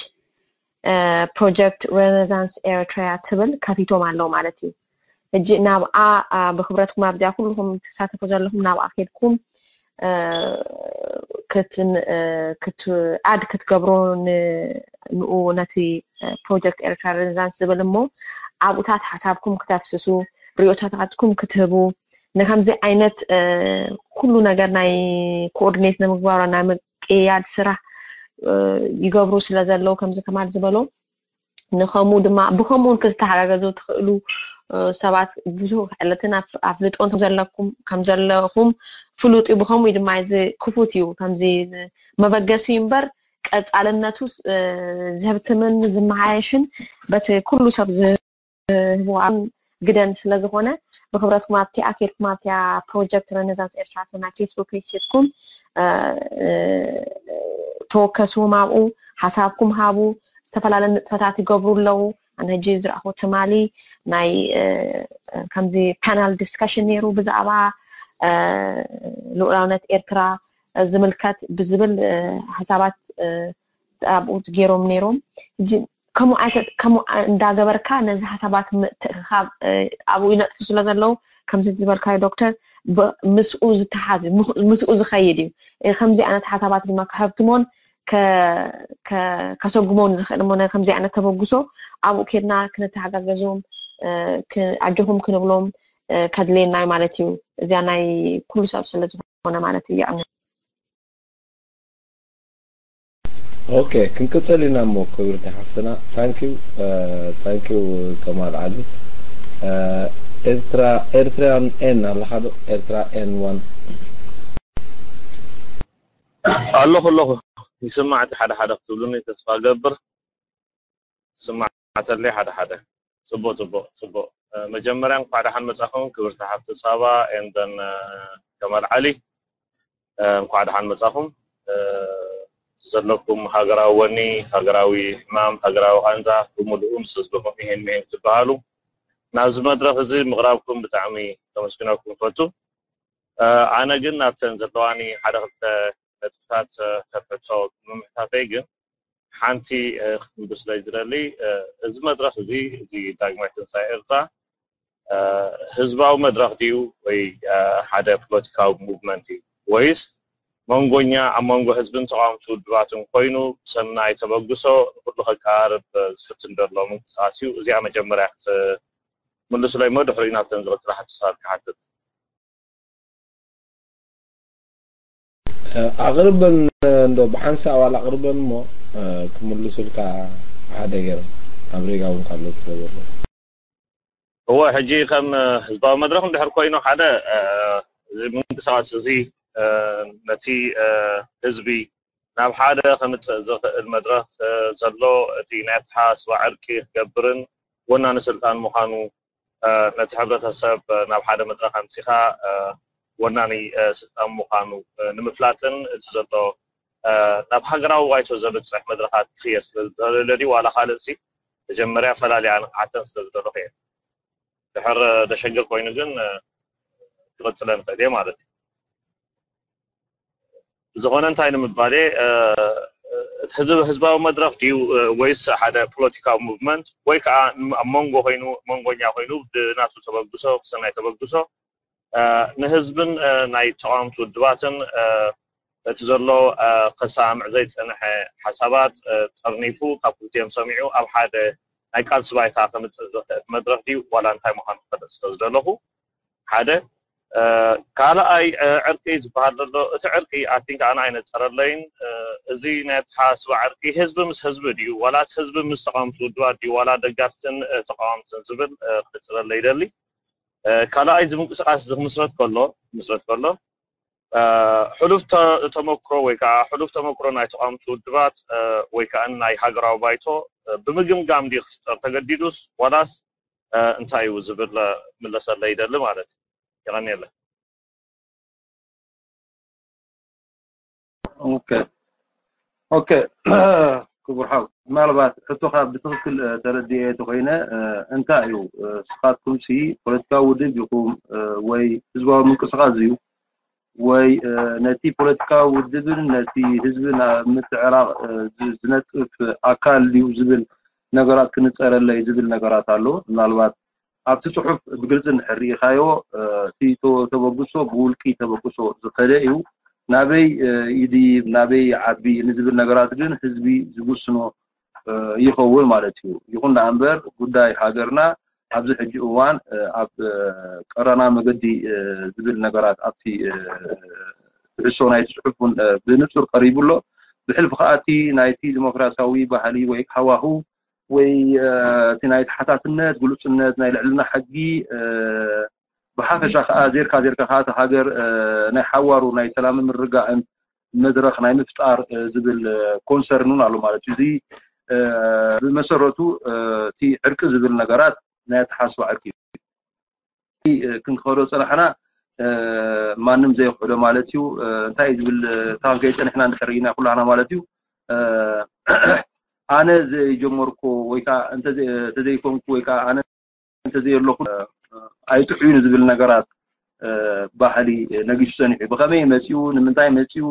ፕሮጀክት ሬኔሳንስ ኤርትራ ትብል ከፊቶም ኣለዉ ማለት እዩ ሕጂ ናብኣ ብክብረትኩም ኣብዚኣ ኩልኩም ትሳተፉ ዘለኹም ናብኣ ከድኩም ኣድ ክትገብሩ ንኡ ነቲ ፕሮጀክት ኤርትራ ሬኔሳንስ ዝብል እሞ ኣብኡታት ሓሳብኩም ክተፍስሱ ርእዮታታትኩም ክትህቡ ንከምዚ ዓይነት ኩሉ ነገር ናይ ኮኦርዲኔት ንምግባር ናይ ምቅያድ ስራሕ ይገብሩ ስለ ዘለዉ ከምዚ ከማል ዝበሎ ንኸምኡ ድማ ብኸምኡ እውን ክትተሓጋገዙ ትኽእሉ ሰባት ብዙሕ ክዕለትን ኣፍልጦን ዘለኩም ከም ዘለኹም ፍሉጥ እዩ ብኸምኡ ድማ እዚ ክፉት እዩ ከምዚ መበገሲ እዩ እምበር ቀፃልነቱ ዝህብትምን ዝመሓየሽን በቲ ኩሉ ሰብ ዝህብዋ ግደን ስለ ዝኾነ ብክብረትኩም ኣብቲ ኣኬድኩም ኣብቲያ ፕሮጀክት ረነዛንስ ኤርትራ ናይ ፌስቡክ ፔጅ ሸጥኩም ተወከስዎም ኣብኡ ሓሳብኩም ሃቡ ዝተፈላለዩ ንጥፈታት ይገብሩ ኣለዉ ኣነ ሕጂ ዝረእኹ ትማሊ ናይ ከምዚ ፓናል ዲስካሽን ነይሩ ብዛዕባ ልኡላውነት ኤርትራ ዝምልከት ብዝብል ሓሳባት ኣብኡ ገይሮም ነይሮም ሕጂ ከምኡ ከምኡ እንዳገበርካ ነዚ ሓሳባት ምትእክኻብ ኣብኡ ይነጥፉ ስለ ዘለዉ ከምዚ ዝበልካዮ ዶክተር ምስኡ ዝተሓዝ ምስኡ ዝኸይድ እዩ ከምዚ ዓይነት ሓሳባት ድማ ክሕብትሞን ከሰጉሞን ዝኽእል ሞ ከምዚ ዓይነት ተበግሶ ኣብኡ ኬድና ክንተሓጋገዞም ኣጆኹም ክንብሎም ከድልየና ማለት እዩ እዚኣ ናይ ኩሉ ሰብ ስለ ዝኾነ ማለት እዩ ይኣምን ኦኬ ክንቅፅል ኢና እሞ ክብርቲ ሓፍትና ታንኪዩ ታንኪዩ ከማል ዓሊ ኤርትራ ኤርትራን ኤን ኣለካ ዶ ኤርትራ ኤን ዋን ኣለኹ ኣለኹ ይስማዕ እቲ ሓደ ሓደ ክትብሉኒ ተስፋ ገብር ስማዕተለይ ሓደ ሓደ ጽቡቅ ጽቡቅ ጽቡቅ መጀመርያ እንኳዕ ደሓን መጻኹም ክብርቲ ሓፍቲ ሳባ ኤንደን ከማል ዓሊ እንኳዕ ደሓን መጻኹም ዘለኩም ሃገራዊ ወኒ ሃገራዊ ሕማም ሃገራዊ ቃንዛ ብምሉኡ ምስ ህዝብኹም ይሄን ምሄን ትበሃሉ ናብዚ መድረኽ እዚ ምቕራብኩም ብጣዕሚ ከመስግነኩም ፈቱ ኣነ ግን ናብተን ዘለዋኒ ሓደ ክልተ ነጥብታት ከብሕቶ ብምምሕታተይ ግን ሓንቲ ክትምልስለይ ዝደሊ እዚ መድረኽ እዚ እዚ ዳግማይ ትንሳኤ ኤርትራ ህዝባዊ መድረኽ ድዩ ወይ ሓደ ፖለቲካዊ ሙቭመንት እዩ ወይስ መንጎኛ ኣብ መንጎ ህዝብን ተቃወምቲ ውድባትን ኮይኑ ሰናይ ተበግሶ ንኩሉ ከቀራርብ ዝፍትን ዘሎ ምንቅስቃስ እዩ እዚኣ መጀመርያ ክትምልሱለይ እሞ ድሕሪኡ ናብተን ዝቅፅላ ሕቶታት ክሓትት ኣቕርበን እንዶ ብሓንሳእ ዋላ ኣቕርበን እሞ ክምልሱልካ ሓደ ገይሮም ኣብ ሬጋ እውን ካሎ ስለ ዘሎ እወ ሕጂ ከም ህዝባዊ መድረክ እንድሕር ኮይኑ ሓደ እዚ ምንቅስቃስ እዚ ነቲ ህዝቢ ናብ ሓደ ከምፅእ ዝኽእል መድረክ ዘሎ እቲ ናይ ኣተሓሳስባ ዕርቂ ክገብርን ወናኒ ስልጣን ምዃኑ ነቲ ሕብረተሰብ ናብ ሓደ መድረክ ኣምፂኻ ወናኒ ስልጣን ምዃኑ ንምፍላጥን እቲ ዘሎ ናብ ሃገራዊ ባይቶ ዘብፅሕ መድረኻት ክየ ስለዝደለለ ድዩ ዋላ ካልእ ሲ መጀመርያ ፈላልያ ንቕሓተን ስለዝደለኹ እየ። ድሕር ደሸግር ኮይኑ ግን ክቕፅለ ንኽእል እየ ማለት እዩ። ዝኾነ እንታይ ንምባል እየ እቲ ህዝባዊ መድረኽ ድዩ ወይስ ሓደ ፖለቲካዊ ሙቭመንት ወይ ከዓ ኣብ መንጎ ኮይኑ መንጎኛ ኮይኑ ብናቱ ተበግሶ ብሰናይ ተበግሶ ንህዝብን ናይ ተቃወምቲ ውድባትን እቲ ዘሎ ከሳምዕ ዘይፀንሐ ሓሳባት ጠርኒፉ ካብ ክልቲኦም ሰሚዑ ኣብ ሓደ ናይ ቃልሲ ባይታ ከምፅእ ዝኽእል መድረኽ ድዩ ዋላ እንታይ ምዃኑ ክፈልጥ ስለዝደለኹ ሓደ ካልኣይ ዕርቂ ዝበሃል ዘሎ እቲ ዕርቂ ኣቲንክ ኣነ ኣይነፀረለይን እዚ ናይ ኣተሓሳስባ ዕርቂ ህዝቢ ምስ ህዝቢ ድዩ ዋላስ ህዝቢ ምስ ተቃወምቲ ውድባት ድዩ ዋላ ደጋፍትን ተቃወምትን ዝብል ክነፅረለ ይደሊ ካልኣይ እዚ ምንቅስቃስ እዚ ክምስረት ከሎ ክምስረት ከሎ ሕሉፍ ተመክሮ ወይ ከዓ ሕሉፍ ተመክሮ ናይ ተቃወምቲ ውድባት ወይ ከዓ ናይ ሃገራዊ ባይቶ ብምግምጋም ድዩ ክፍጠር ተገዲዱስ ዋላስ እንታይ እዩ ዝብል ምለሰለ ይደሊ ማለት እዩ። የቀንየለ። ኦኬ ኦኬ ክቡር ሓው ምናልባት ሕቶኻ ብትክክል ተረዲኤ ተኮይነ እንታይ እዩ ስኻትኩም ሲ ፖለቲካዊ ውድብ ኢኹም ወይ ህዝባዊ ምንቅስቃስ እዩ ወይ ነቲ ፖለቲካዊ ውድብን ነቲ ህዝቢ ናብ ምትዕራቕ ዝነጥፍ ኣካል ድዩ ዝብል ነገራት ክንፀረለይ ዝብል ነገራት ኣሎ ምናልባት ኣብቲ ፅሑፍ ብግልፂ እንድሕር ርኢኻዮ እቲ ተበግሶ ብውልቂ ተበግሶ ዝኸደ እዩ ናበይ ይድይብ ናበይ ይዓቢ ንዝብል ነገራት ግን ህዝቢ ዝውስኖ ይኸውን ማለት እዩ ይኹን ደኣ እምበር ጉዳይ ሃገርና ኣብዚ ሕጂ እዋን ኣብ ቀረና መገዲ ዝብል ነገራት ኣብቲ ትሕሶ ናይቲ ፅሑፍ እውን ብንፁር ቀሪቡ ኣሎ ብሕልፊ ከኣቲ ናይቲ ዲሞክራሲያዊ ባህሊ ወይ ሃዋሁ ወይ እቲ ናይ ተሓታትነት ግሉፅነት ናይ ልዕልና ሕጊ ብሓፈሻ ከዓ ዜርካ ዜርካ ከዓ እቲ ሃገር ናይ ሓዋሩ ናይ ሰላምን ምርጋእን መድረኽ ናይ ምፍጣር ዝብል ኮንሰርን እውን ኣሎ ማለት እዩ እዚ ብመሰረቱ እቲ ዕርቂ ዝብል ነገራት ናይ ኣተሓስባ ዕርቂ እዩ ክንክኸዶ ፀናሕና ማንም ዘይክሕዶ ማለት እዩ እንታይ ዝብል ታንከይ ፀኒሕና እንድሕር ኢና ኩላና ማለት እዩ ኣነ ዘይጀመርኮ ወይ ከዓ እንተዘይኮንኩ ወይ ከዓ ኣነ እንተዘየለኹ ኣይጥዑይን ዝብል ነገራት ባህሊ ነጊሱ ፀኒሑ ብከመይ መፅኡ ንምንታይ መፅኡ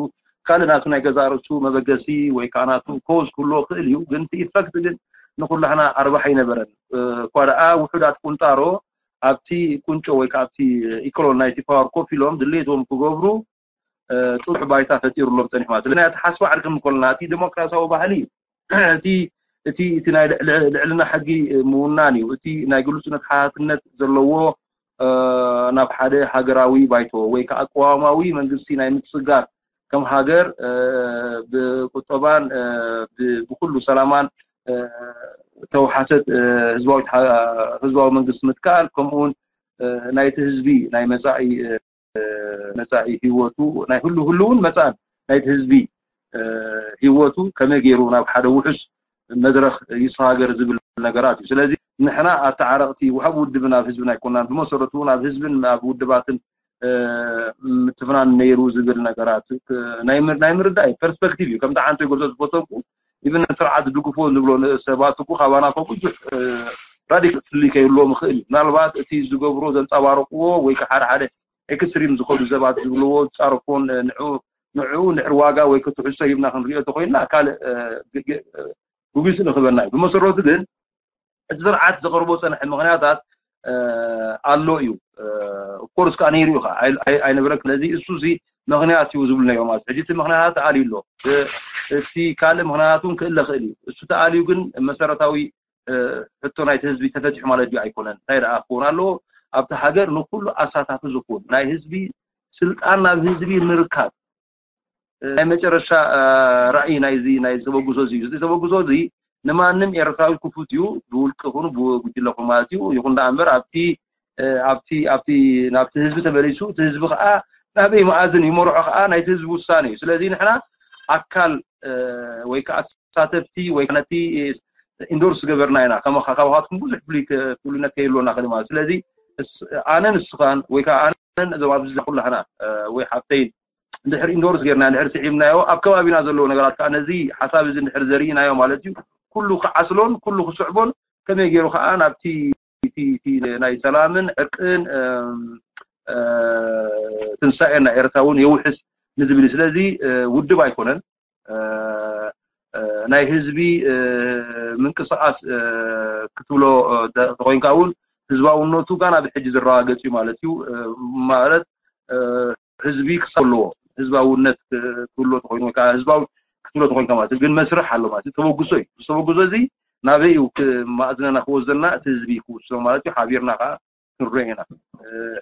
ካልእ ናቱ ናይ ገዛ ርእሱ መበገሲ ወይ ከዓ ናቱ ኮዝ ክህልዎ ክእል እዩ ግን እቲ ኢፈክት ግን ንኩላህና ኣርባሕ ኣይነበረን እኳ ደኣ ውሑዳት ቁንጣሮ ኣብቲ ቁንጮ ወይ ከዓ ኣብቲ ኢኮሎን ናይቲ ፓወር ኮፍ ኢሎም ድሌቶም ክገብሩ ጥሩሕ ባይታ ፈጢሩሎም ፀኒሑ ማለት ስለዚ ናይ ኣተሓስባ ዕርቂ እንከለና እቲ ዲሞክራሲያዊ ባህሊ እቲ እቲ እቲ ናይ ልዕልና ሕጊ ምውናን እዩ እቲ ናይ ግሉፅነት ሓትነት ዘለዎ ናብ ሓደ ሃገራዊ ባይቶ ወይ ከዓ ቅዋማዊ መንግስቲ ናይ ምትስጋር ከም ሃገር ብቁጠባን ብኩሉ ሰላማን ተውሓሰት ህዝባዊ መንግስቲ ምትካል ከምኡውን ናይቲ ህዝቢ ናይ መፃኢ መፃኢ ህይወቱ ናይ ህሉ ህልውን መፃን ናይቲ ህዝቢ ህይወቱ ከመይ ገይሩ ናብ ሓደ ውሑስ መድረኽ ይሰጋገር ዝብል ነገራት እዩ ስለዚ ንሕና ኣተዓረቕቲ ውሃብ ውድብን ኣብ ህዝብን ኣይኮናን ብመሰረቱ እውን ኣብ ህዝብን ኣብ ውድባትን ምትፍናን ነይሩ ዝብል ነገራት ናይ ምርዳእ ፐርስፐክቲቭ እዩ ከምቲ ሓንቲ ጎብዞ ዝፈተኩ ኢብን ስርዓት ዝድግፎ ንብሎ ሰባት እኮ ካባና ኮ ብዙሕ ራዲካል ፍልይ ከይህልዎም ይኽእል እዩ ምናልባት እቲ ዝገብሮ ዘንፀባረቅዎ ወይ ሓደ ሓደ ኤክስትሪም ዝኸዱ ሰባት ዝብልዎ ዝፃረፎን ንዑ ንድሕር ዋጋ ወይ ክትሕሶ ሂብና ክንሪኦ ተኮይንና ካልእ ጉግስ ንክበና እዩ ብመሰረቱ ግን እቲ ስርዓት ዘቅርቦ ፀንሐ ምክንያታት ኣሎ እዩ ኮርስ ከዓ ነይሩ እዩ ኣይነበረ ስለዚ እሱ ዚ ምክንያት እዩ ዝብሉ ነይሮ ማለት ሕጂ እቲ ምክንያታት ተኣልዩ ኣሎ እቲ ካልእ ምክንያታት እውን ክእለ ክእል እዩ እሱ ተኣልዩ ግን መሰረታዊ ሕቶ ናይቲ ህዝቢ ተፈትሑ ማለት ድዩ ኣይኮነን እንታይ ደኣ ክኸውን ኣለዎ ኣብቲ ሃገር ንኩሉ ኣሳታፊ ዝኩን ናይ ህዝቢ ስልጣን ናብ ህዝቢ ምርካብ ናይ መጨረሻ ራእይ ናይዚ ናይ ተበግሶ እዚ እዩ እዚ ተበግሶ እዚ ንማንም ኤርትራዊ ክፉት እዩ ብውልቂ ይኹን ብጉጅለ ይኹን ማለት እዩ ይኹን ደኣ እምበር ኣብቲ ኣብቲ ኣብቲ ናብቲ ህዝቢ ተመሊሱ እቲ ህዝቢ ከዓ ናበይ መኣዝን ይመርሖ ከዓ ናይቲ ህዝቢ ውሳነ እዩ ስለዚ ንሕና ኣካል ወይ ከዓ ተሳተፍቲ ወይ ነቲ ኢንዶርስ ገበርና ኢና ከማኻትኩም ብዙሕ ፍሉይነት ከይህልወና ክእል ማለት ስለዚ ኣነ ንስኻን ወይ ከዓ ኣነን እዞም ኣብዚ ኩላህና ወይ ሓፍተይን እንድሕር ኢንዶርስ ጌርና፣ እንድሕር ስዒብናዮ፣ ኣብ ከባቢና ዘለዉ ነገራት ከዓ ነዚ ሓሳብ እዚ እንድሕር ዘርኢናዮ ማለት እዩ፣ ኩሉ ክዓስሎን ኩሉ ክስዕቦን፣ ከመይ ገይሩ ከዓ ናብቲ እቲ ናይ ሰላምን ዕርቅን ትንሳኤ ናይ ኤርትራ እውን የውሕስ ንዝብል እዩ። ስለዚ ውድብ ኣይኮነን፣ ናይ ህዝቢ ምንቅስቃስ ክትብሎ ተኮይንካ እውን ህዝባውነቱ ጋና ብሕጂ ዝረጋገጽ እዩ ማለት እዩ። ማለት ህዝቢ ክሳብ ኣለዎ፣ ህዝባውነት ክትብሎ ተኮይኑ ወይ ከዓ ህዝባዊ ክትብሎ ተኮይንካ ማለት እዩ። ግን መስርሕ ኣሎ ማለት እዩ። ተበግሶ እዩ። እዚ ተበግሶ እዚ ናበይ እዩ ማእዝነና ክወስደና? እቲ ህዝቢ ክውስኖ ማለት እዩ። ሓቢርና ከዓ ክንሪኦ ኢና።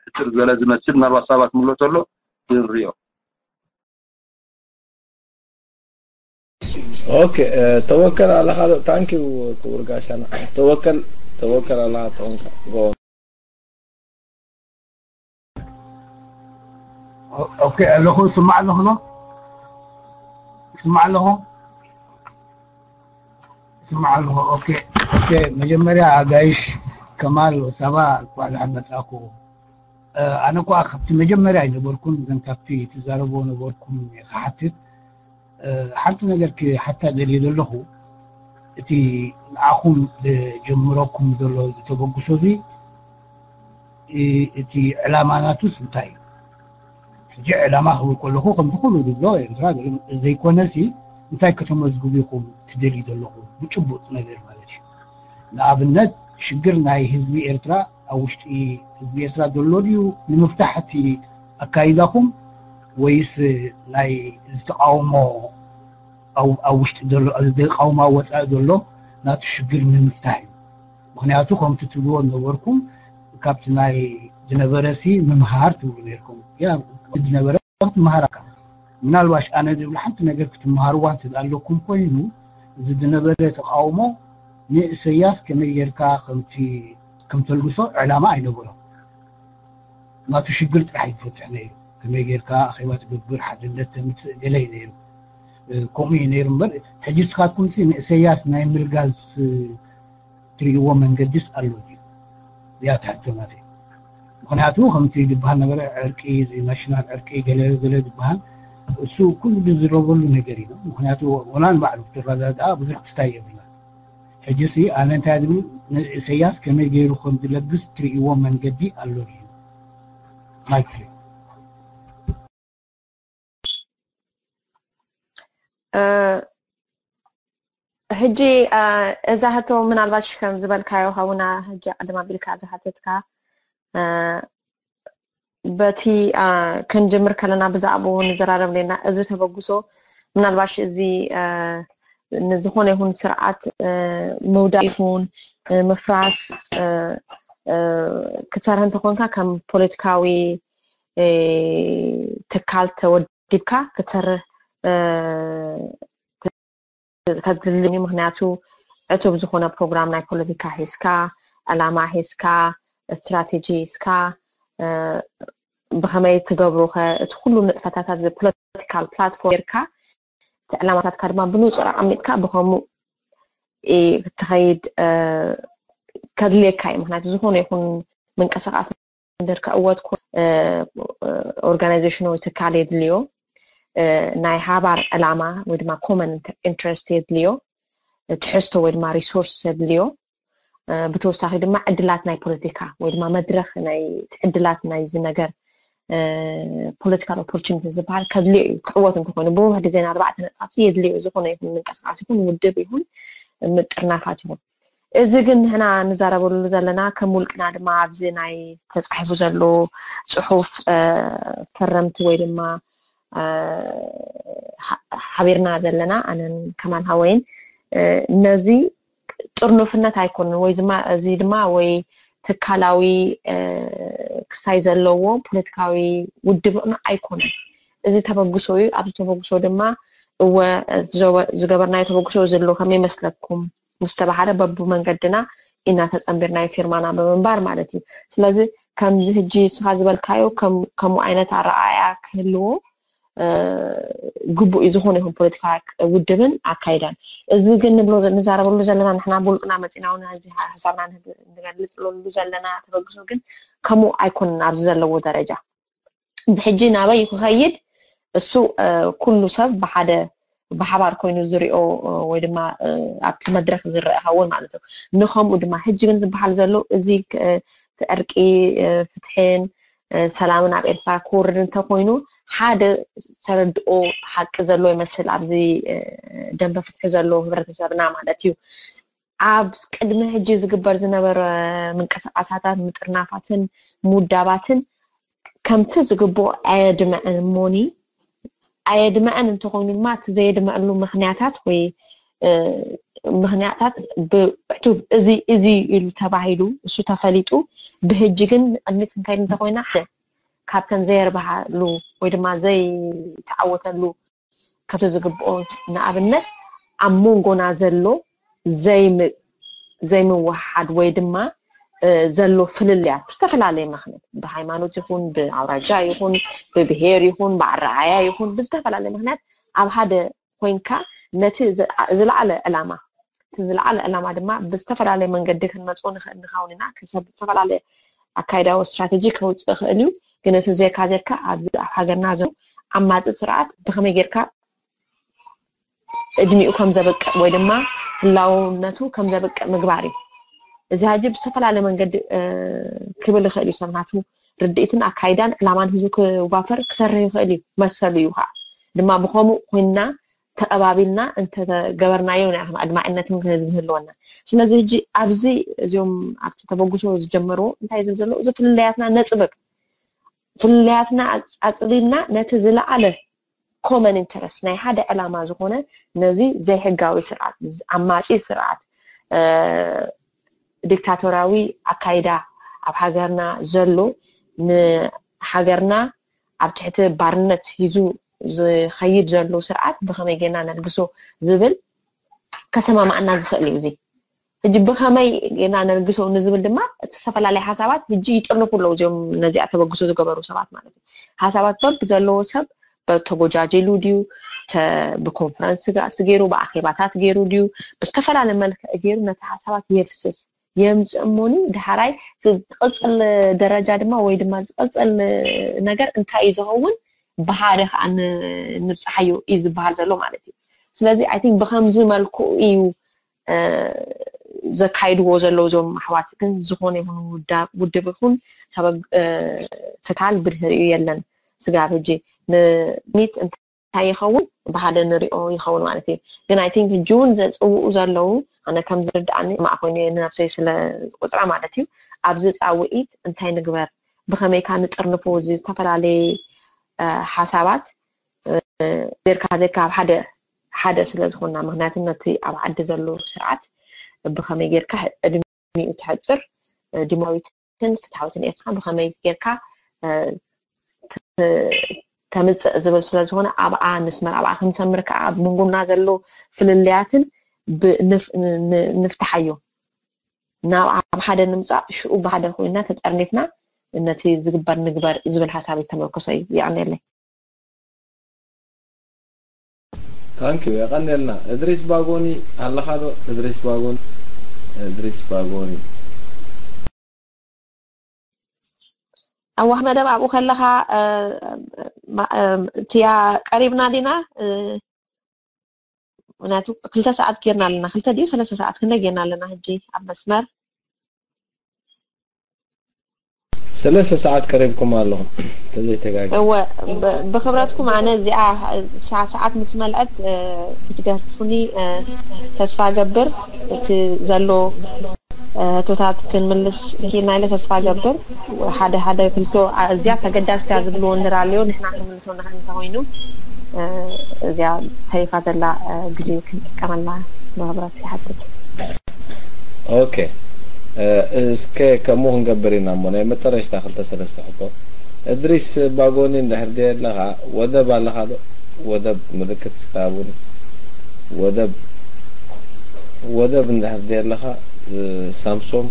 ሕፅር ዝበለ ዝመስል፣ ምናልባት ሰባት ምሎ ተሎ ክንሪኦ። ኦኬ፣ ተወከል ኣለኻ። ታንኪዩ ክቡር ጋሻና። ተወከል ተወከል ኣለኻ። ተወንካ ኦኬ ኣለኹ። ስማዕ ኣለኹ ዶ? ስማዕ ኣለኹ። ስማዕ ኣለኹ። ኦኬ ኦኬ። መጀመርያ ጋይሽ ከማል ሳባ እንኳዕ ደሓን መጻእኩ። ኣነ እኳ ካብቲ መጀመርያ ኣይነበርኩን፣ ግን ካብቲ ትዛረብዎ ነበርኩም ክሓትት ሓንቲ ነገር ክሓታ ደልየ ዘለኹ። እቲ ንዓኹም ዝጀምረኩም ዘሎ ዝተበግሶ እዚ እቲ ዕላማ ናቱስ እንታይ እዩ? ሕጂ ዕላማ ክብል ከለኹ ከምቲ ኩሉ ዝብሎ ኤርትራ ዘይኮነሲ እንታይ ከተመዝግቡ ኢኹም ትደልዩ ዘለኹም ብጭቡጥ ነገር ማለት እዩ። ንኣብነት ሽግር ናይ ህዝቢ ኤርትራ ኣብ ውሽጢ ህዝቢ ኤርትራ ዘሎ ድዩ ንምፍታሕ እቲ ኣካይዳኹም ወይስ ናይ ዝተቃውሞ ኣብ ውሽጢ ዘሎ ዝተቃውሞ ኣብ ወፃኢ ዘሎ ናቱ ሽግር ንምፍታሕ እዩ? ምክንያቱ ከምቲ ትብልዎ ነበርኩም ካብቲ ናይ ዝነበረ ሲ ምምሃር ትብሉ ነርኩም። ያ ዝነበረ ትምሃር ኣካ ምናልባሽ ኣነ ዝብሎ ሓንቲ ነገር ክትምሃርዋ እንተ ኣለኩም ኮይኑ እዚ ዝነበረ ተቃውሞ ንእሰያስ ከመይ ጌርካ ከምቲ ከምተልግሶ ዕላማ ኣይነበሮም። ናቱ ሽግር ጥራሕ ይፈትሕ ነይሩ። ከመይ ጌርካ ኣኼባ ትገብር ሓድነት ተምፅእ ገለ እዩ ነይሩ። ከምኡ እዩ ነይሩ እምበር ሕጂ ስኻትኩም ሲ ንእሰያስ ናይ ምልጋስ ትርእይዎ መንገዲስ ኣሎ ድዩ? እዚኣ ትሕቶ ናተይ። ምክንያቱ ከምቲ ዝበሃል ነበረ ዕርቂ ናሽናል ዕርቂ ገለ ገለ ዝበሃል እሱ ኩሉ ዝዝረበሉ ነገር እዩ። ምክንያቱ ወላ ንባዕሉ ክትረዳድኣ ብዙሕ ክስታይ የብልና። ሕጂ ሲ ኣነ እንታይ ዝብል ንእሰያስ ከመይ ገይሩ ከም ዝለግስ ትርእይዎ መንገዲ ኣሎ ድዩ? ማይክ ፍሪ ሕጂ እዛ ህቶ ምናልባሽ ከም ዝበልካዮ ሃውና ሕጂ ቅድም ኣቢልካ ዝሓተትካ በቲ ክንጅምር ከለና ብዛዕባኡ ንዘራረብ ነና እዚ ተበግሶ ምናልባሽ እዚ ንዝኾነ ይኹን ስርዓት ምውዳእ ይኹን ምፍራስ ክትሰርሕ እንተኾንካ ከም ፖለቲካዊ ትካል ተወዲብካ ክትሰርሕ ከድልኒ ምክንያቱ ዕቱብ ዝኾነ ፕሮግራም ናይ ፖለቲካ ሒዝካ ዕላማ ሒዝካ ስትራቴጂ ሒዝካ ብኸመይ ትገብሩ ከ እቲ ኩሉ ንጥፈታት ኣብዚ ፖለቲካል ፕላትፎርም ጌርካ እቲ ዕላማታትካ ድማ ብንፁር ኣቐሚጥካ ብኸምኡ ክትኸይድ ከድልየካ እዩ። ምክንያቱ ዝኾነ ይኹን ምንቅስቃስ እንድር ክዕወት ኦርጋናይዜሽን ወይ ትካል የድልዮ፣ ናይ ሓባር ዕላማ ወይ ድማ ኮመን ኢንትረስት የድልዮ፣ ትሕዝቶ ወይ ድማ ሪሶርስ የድልዮ። ብተወሳኺ ድማ ዕድላት ናይ ፖለቲካ ወይ ድማ መድረክ ናይ ዕድላት ናይዚ ነገር ፖለቲካል ኦፖርቹኒቲ ዝበሃል ከድልዮ እዩ። ክዕወት እንተኮይኑ ብውሕዲ ዜና ኣርባዕተ ነጥብታት የድልዮ። ዝኾነ ይኹን ምንቅስቃስ ይኹን ውድብ ይኹን ምጥርናፋት ይኹን እዚ ግን ንሕና ንዛረበሉ ዘለና ከም ውልቅና ድማ ኣብዚ ናይ ተፃሒፉ ዘሎ ፅሑፍ ፈረምቲ ወይ ድማ ሓቢርና ዘለና ኣነን ከማል ሃወይን ነዚ ጥርኑፍነት ኣይኮንን ወይ ድማ እዚ ድማ ወይ ትካላዊ ክስታይ ዘለዎ ፖለቲካዊ ውድብና ኣይኮነን። እዚ ተበግሶ እዩ። ኣብዚ ተበግሶ ድማ እወ ዝገበርናዮ ተበግሶ ዘሎ ከመይ ይመስለኩም ምስ ተባሃለ በቡ መንገድና ኢና ተጸንቢርናዮ ፊርማና ብምንባር ማለት እዩ። ስለዚ ከምዚ ሕጂ ንስኻ ዝበልካዮ ከምኡ ዓይነት ኣረኣእያ ክህልዎ ግቡእ እዩ ዝኾነ ይኹን ፖለቲካዊ ውድብን ኣካይዳን። እዚ ግን ንብሎ ንዛረበሉ ዘለና ንሕና ብውልቅና መፂና እውን እዚ ሓሳብና ንገልፅለሉ ዘለና ተበግሶ ግን ከምኡ ኣይኮነን ኣብዚ ዘለዎ ደረጃ። ብሕጂ ናበይ እዩ ክኸይድ? እሱ ኩሉ ሰብ ብሓደ ብሓባር ኮይኑ ዝሪኦ ወይ ድማ ኣብቲ መድረክ ዝረአ ሃውን ማለት እዩ። ንከምኡ ድማ ሕጂ ግን ዝበሃል ዘሎ እዚ ዕርቂ፣ ፍትሕን ሰላምን ኣብ ኤርትራ ክውርድ እንተኮይኑ ሓደ ተረድኦ ሓቂ ዘሎ ይመስል ኣብዚ ደንበ ፍትሒ ዘሎ ህብረተሰብና ማለት እዩ። ኣብ ቅድሚ ሕጂ ዝግበር ዝነበረ ምንቅስቃሳታት ምጥርናፋትን ምውዳባትን ከምቲ ዝግብኦ ኣየድመዐን እሞኒ ኣየድመዐን እንተኮይኑ ድማ እቲ ዘየድመዐሉ ምክንያታት ወይ ምክንያታት ብዕቱብ እዚ እዚ ኢሉ ተባሂሉ እሱ ተፈሊጡ ብሕጂ ግን ንቅድሚት ክንከይድ እንተኮይና ሓደ ካብተን ዘየርባሃሉ ወይ ድማ ዘይተዓወተሉ ከቶ ዝግብኦ ንኣብነት ኣብ መንጎና ዘሎ ዘይምውሓድ ወይ ድማ ዘሎ ፍልልያት ብዝተፈላለየ ምክንያት ብሃይማኖት ይኹን ብኣውራጃ ይኹን ብብሄር ይኹን ብኣረኣያ ይኹን ብዝተፈላለየ ምክንያት ኣብ ሓደ ኮይንካ ነቲ ዝለዓለ ዕላማ እቲ ዝለዓለ ዕላማ ድማ ብዝተፈላለየ መንገዲ ክንመፅኦ ንኽእል ንኸውን ኢና። ከሰብ ዝተፈላለየ ኣካይዳዊ ስትራተጂ ከውፅእ ይኽእል እዩ። ግን እቲ ዜርካ ዜርካ ኣብዚ ኣብ ሃገርና ዘሎ ዓማፂ ስርዓት ብኸመይ ጌርካ እድሚኡ ከም ዘብቅዕ ወይ ድማ ህላውነቱ ከም ዘብቅዕ ምግባር እዩ። እዚ ሕጂ ብዝተፈላለየ መንገዲ ክብል ይኽእል እዩ። ሰብ ናቱ ርድኢትን ኣካይዳን ዕላማን ሒዙ ክዋፈር ክሰርሕ ይኽእል እዩ። መሰሉ እዩ ከዓ ድማ ብኸምኡ ኮይንና ተቐባቢልና እንተገበርናዮ ናይ ኣድማዕነት ዝህልወና። ስለዚ ሕጂ ኣብዚ እዚኦም ኣብቲ ተበግሶ ዝጀመርዎ እንታይ ዝብል ዘሎ እዚ ፍልልያትና ነፅብብ ፍልልያትና ኣፅቢብና ነቲ ዝለዓለ ኮመን ኢንተረስት ናይ ሓደ ዕላማ ዝኾነ ነዚ ዘይሕጋዊ ስርዓት ኣማፂ ስርዓት ዲክታቶራዊ ኣካይዳ ኣብ ሃገርና ዘሎ ንሃገርና ኣብ ትሕቲ ባርነት ሒዙ ዝኸይድ ዘሎ ስርዓት ብኸመይ ጌና ነልግሶ ዝብል ከሰማማዕና ዝኽእል እዩ። እዚ ሕጂ ብኸመይ ጌና ነልግሶ ንዝብል ድማ እቲ ዝተፈላለየ ሓሳባት ሕጂ ይጥርንፉ ኣለዉ። እዚኦም ነዚኣ ተበግሶ ዝገበሩ ሰባት ማለት እዩ። ሓሳባት በብ ዘለዎ ሰብ ተጎጃጅሉ ድዩ ብኮንፈረንስ ስጋት ገይሩ ብኣኼባታት ገይሩ ድዩ ብዝተፈላለየ መልክዕ ገይሩ ነቲ ሓሳባት የፍስስ የምፅእ እሞኒ ድሓራይ ዝቕፅል ደረጃ ድማ ወይ ድማ ዝቕፅል ነገር እንታይ እዩ ዝኸውን ብሓደ ከዓ ንብፅሓዮ እዩ ዝበሃል ዘሎ ማለት እዩ። ስለዚ ኣይ ቲንክ ብከምዚ መልክዑ እዩ ዘካይድዎ ዘለዉ እዞም ኣሕዋት ግን ዝኾነ ይኹን ውድብ ይኹን ትካል ብድህሪኡ የለን። ስጋብ ሕጂ ንሚት እንታይ ይኸውን ብሓደ ንሪኦ ይኸውን ማለት እዩ። ግን ኣይ ቲንክ ሕጂ እውን ዘፅውኡ ዘለዉ ኣነ ከም ዝርድኣኒ ማእ ኮይኑ ንነብሰይ ስለ ቁፅራ ማለት እዩ ኣብዚ ፃውዒት እንታይ ንግበር ብከመይካ ንጥርንፎ እዚ ዝተፈላለየ ሓሳባት ዜርካ ዜርካ ኣብ ሓደ ሓደ ስለ ዝኾንና ምክንያቱ ነቲ ኣብ ዓዲ ዘሎ ስርዓት ብከመይ ጌርካ እድሚኡ ትሕፅር ዲሞራዊትን ፍትሓዊትን ኤርትራ ብከመይ ጌርካ ተምፅእ ዝብል ስለ ዝኾነ ኣብኣ ንስመር ኣብኣ ክንሰምር ከዓ ኣብ መንጎና ዘሎ ፍልልያትን ንፍትሓዮ ናብ ኣብ ሓደ ንምፃእ ሽኡ ብሓደ ኮይና ተጠርኒፍና ነቲ ዝግበር ንግበር ዝብል ሓሳብ ዝተመርኮሰ እዩ። የቐንየለይ። ታንኪዩ የቐንየልና። እድሪስ ባጎኒ ኣለኻ ዶ? እድሪስ ባጎኒ እድሪስ ባጎኒ ኣዋህ መደብ ኣብኡ ከለኻ እቲያ ቀሪብና ዲና ምክንያቱ ክልተ ሰዓት ጌርና ኣለና ክልተ ድዩ ሰለስተ ሰዓት ክንደ ጌርና ኣለና ሕጂ ኣብ መስመር ሰለስተ ሰዓት ቀሪብኩም ኣለኹም ተዘይተጋጊ እወ ብክብረትኩም ኣነ እዚኣ ሰዓት ምስ መልዐት ክትገርፉኒ ተስፋ ገብር እቲ ዘሎ ህቶታት ክንምልስ ኪና ኢለ ተስፋ ገብር ሓደ ሓደ ክልቶ እዚያ ሰገዳስታ ዝብልዎ እንድር ኣለዮ ንሕና ክንምልሶ ንኽእል እንተኮይኑ እዚኣ ተሪፋ ዘላ ግዜ ክንጥቀመላ ብክብረት ይሓትት። ኦኬ እስከ ከምኡ ክንገብር ኢና እሞ ናይ መጠረሽታ ክልተ ሰለስተ ሕቶ እድሪስ ባጎኒ እንድሕር ደየ ኣለኻ ወደብ ኣለኻ ዶ ወደብ ምልክት ስካቡኒ ወደብ ወደብ እንድሕር ደየ ኣለኻ ሳምሶም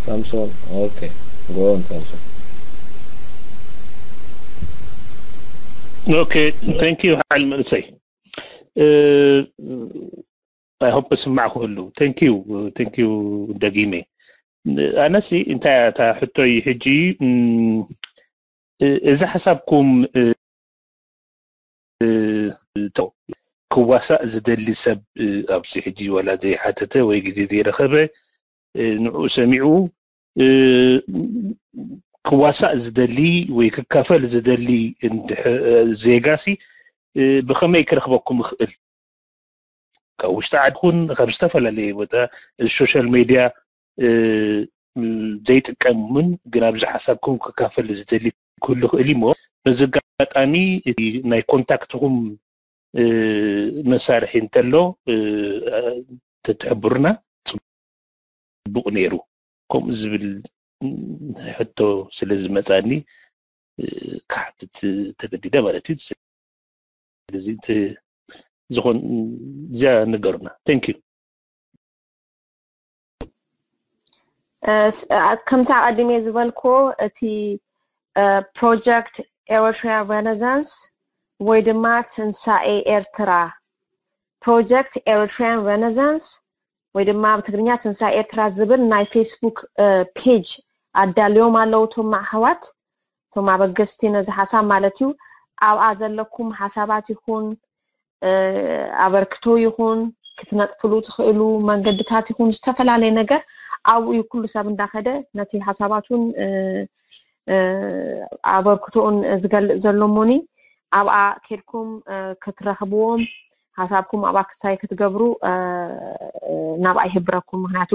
ሳምሶም ኦኬ ጎን ሳምሶም ኦኬ thank you ሓይል መንእሰይ I hope ስማዕ ክህሉ thank you thank you ደጊመ ኣነሲ እንታይ እታ ሕቶይ ሕጂ እዚ ሓሳብኩም ክዋሳእ ዝደሊ ሰብ ኣብዚ ሕጂ ዋላ ዘይሓተተ ወይ ግዜ ዘይረኸበ ንዕኡ ሰሚዑ ክዋሳእ ዝደሊ ወይ ክካፈል ዝደሊ ዜጋሲ ብኸመይ ክረኽበኩም ይኽእል? ካብ ውሽጢ ዓድኹን ካብ ዝተፈላለየ ቦታ ሶሻል ሜድያ ዘይጥቀምን ግን ኣብዚ ሓሳብኩም ክካፈል ዝደሊ ክህሉ ይኽእል እሞ በዚ ኣጋጣሚ እቲ ናይ ኮንታክትኹም መሳርሒ እንተሎ ተትሕብሩና ጽቡቕ ነይሩ። ከምኡ ዝብል ሕቶ ስለ ዝመጻኒ ክሓትት ተገዲደ ማለት እዩ። ስለዚ ዝኾን እዚኣ ንገሩና። Thank you። ከምቲ ኣቐዲመ ዝበልክዎ እቲ ፕሮጀክት ኤሪትሪያን ሬነሳንስ ወይ ድማ ትንሳኤ ኤርትራ ፕሮጀክት ኤሪትሪያን ሬነሳንስ ወይ ድማ ኣብ ትግርኛ ትንሳኤ ኤርትራ ዝብል ናይ ፌስቡክ ፔጅ ኣዳልዮም ኣለዉ እቶም ኣሕዋት እቶም ኣበገስቲ ነዚ ሓሳብ ማለት እዩ ኣብኣ ዘለኩም ሓሳባት ይኹን ኣበርክቶ ይኹን ክትነጥፍሉ ትኽእሉ መንገድታት ይኹን ዝተፈላለየ ነገር ኣብኡ እዩ ኩሉ ሰብ እንዳኸደ ነቲ ሓሳባት እውን ኣበርክቶኡን ዝገልፅ ዘሎ እሞኒ ኣብኣ ከድኩም ክትረኽብዎም ሓሳብኩም ኣብኣ ክስታይ ክትገብሩ ናብኣ ይህብረኩም ምክንያቱ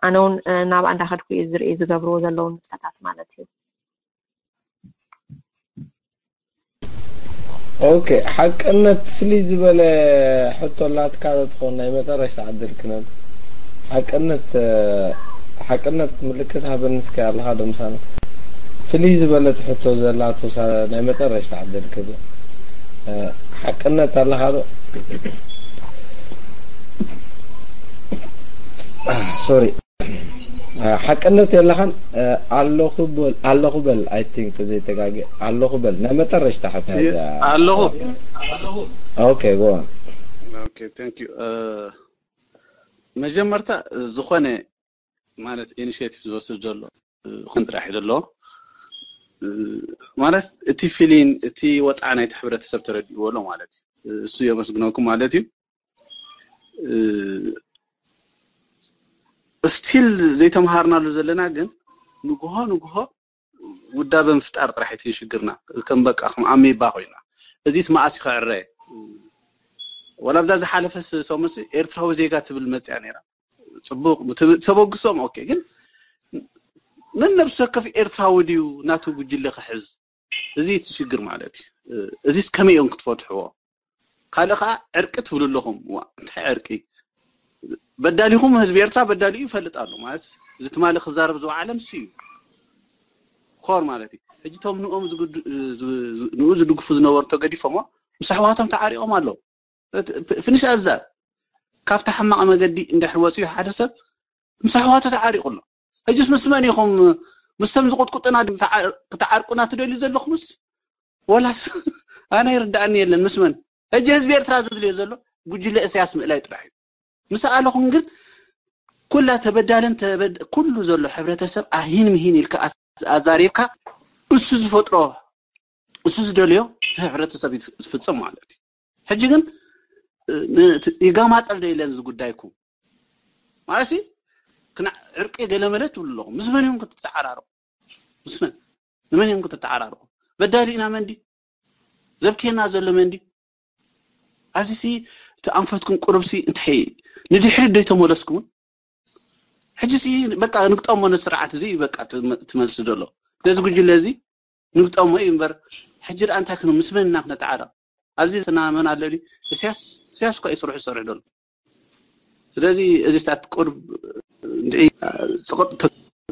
ኣነ እውን ናብኣ እንዳኸድኩ እየ ዝርኢ ዝገብርዎ ዘለዉ ንጥፈታት ማለት እዩ ኦኬ ሓቅነት ፍልይ ዝበለ ሕቶ ላትካ ትኾን ናይ መጠረሽ ተዓድልክነን ሓቅነት ሓቅነት ምልክት ሃበንስከ ኣለኻ ዶ ምሳና ፍልይ ዝበለት ሕቶ ዘላቶ ናይ መጠረሽ ተዓድልክ ሓቅነት ኣለኻ ዶ ሶሪ ሓቅነት የለኻን ኣለኹ በል ኣለኹ በል I think ተዘይተጋገ ኣለኹ በል ናይ መጠረሽታ ሕቶ ኣለኹ okay go on okay thank you መጀመርታ ዝኾነ ማለት initiative ዝወስድ ዘሎ ኹን ጥራሕ ዘሎ ማለት እቲ feeling እቲ ወፃዓ ናይቲ ሕብረተሰብ ተረዲእዎ ኣሎ ማለት እዩ እሱ የመስግነኩም ማለት እዩ still ዘይተምሃርናሉ ዘለና ግን ንግሆ ንግሆ ውዳበ ምፍጣር ጥራሕ እቲ ሽግርና ከም በቃ ከም ኣሜባ ኮይና እዚስ መኣስ ክዕረ ወላ ብዛ ዝሓለፈ ሰሙንሲ ኤርትራዊ ዜጋ ትብል መፅያ ነይራ ፅቡቅ ተበግሶም okay ግን ነነብሲ ወከፍ ኤርትራዊ ድዩ ናቱ ጉጅለ ክሕዝ እዚ እቲ ሽግር ማለት እዩ እዚስ ከመይ እዮም ክትፈትሕዎ ካልእ ከዓ ዕርቂ ትብሉ ኣለኹም ዋ እንታይ ዕርቂ በዳሊኹም ህዝቢ ኤርትራ በዳሊኡ ይፈልጥ ኣሎ ማለት እዚ ትማሊ ክዛረብ ዝወዓለ ንሱ እዩ ኮር ማለት እዩ ሕጂ ቶም ንኦም ንኡ ዝድግፉ ዝነበሩ ተገዲፎሞ ምስ ኣሕዋቶም ተዓሪቆም ኣለዉ ፍንሽ ኣዛር ካብቲ ሕማቕ መገዲ እንድሕር ወፅዩ ሓደ ሰብ ምስ ኣሕዋቱ ተዓሪቑ ኣሎ ሕጅስ ምስ መን ኢኹም ምስቶም ዝቁጥቁጥና ክትዓርቁና ትደልዩ ዘለኹምስ ወላስ ኣነ ይርዳእኒ የለን ምስ መን ሕጂ ህዝቢ ኤርትራ ዘድልዮ ዘሎ ጉጅለ እስያስ ምእላይ ጥራሕ እዩ ምስ ኣለኹም ግን ኩላ ተበዳልን ኩሉ ዘሎ ሕብረተሰብ ኣሂን ምሂን ኢልካ ኣዛሪብካ እሱ ዝፈጥሮ እሱ ዝደልዮ እቲ ሕብረተሰብ ዝፍፅም ማለት እዩ ሕጂ ግን ይጋማጠል ዶ ኢለን እዚ ጉዳይኩም ማለት ዕርቂ ገለመለ ትብሉ ኣለኹም ምስ መን እዮም ክትተዓራርቑ ምስ መን ንመን እዮም ክትተዓራርቑ በዳሊና መንዲ ዘብክየና ዘሎ መንዲ ኣብዚ ሲ እቲ ኣንፈትኩም ቁሩብ ሲ እንታይ ንድሕሪት ዶ ይተመለስኩምን ሕጂ ሲ በቃ ንግጠሞ ነስርዓት እዚ በቃ ትመልሲ ዘሎ ነዚ ጉጅለ እዚ ንግጠሞ እዩ እምበር ሕጂ ደኣ እንታይ ክኑ ምስ መን ኢና ክነተዓረቕ ኣብዚ ሰናመን ኣሎ ድዩ እስያስ እስያስ እኳ እዩ ስርሑ ዝሰርሕ ዘሎ ስለዚ እዚ ስታት ቁርብ እንድዒ ፅቕጥ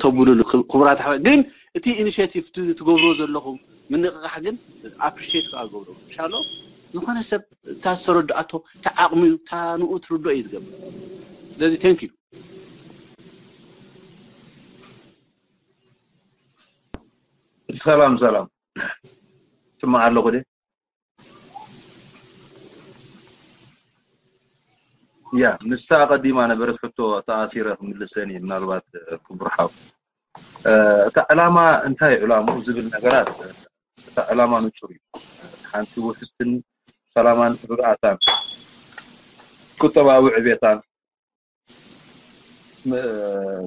ተብሉሉ ክቡራት ኣሕዋት ግን እቲ ኢኒሽቲቭ ትገብርዎ ዘለኹም ምንቕቓሕ ግን ኣፕሪሽት ከዓ ገብሮ ሻሎ ዝኾነ ሰብ እታ ዝተረድኣቶ እታ ዓቕሚ እዩ እታ ንኡ ትርድኦ እዩ ዝገብር ስለዚ ቴንክ ዩ ሰላም ሰላም ስማዕ ኣለኹ ደ ያ ንሳ ቀዲማ ነበረት ሕቶ ተኣሲረ ክምልሰን እዩ ምናልባት ክቡር ሓው እታ ዕላማ እንታይ ዕላምኡ ዝብል ነገራት ዕላማ ንጹር እዩ። ሓንቲ ውሕስትን ሰላማን ርግኣታን ቁጠባዊ ዕቤታን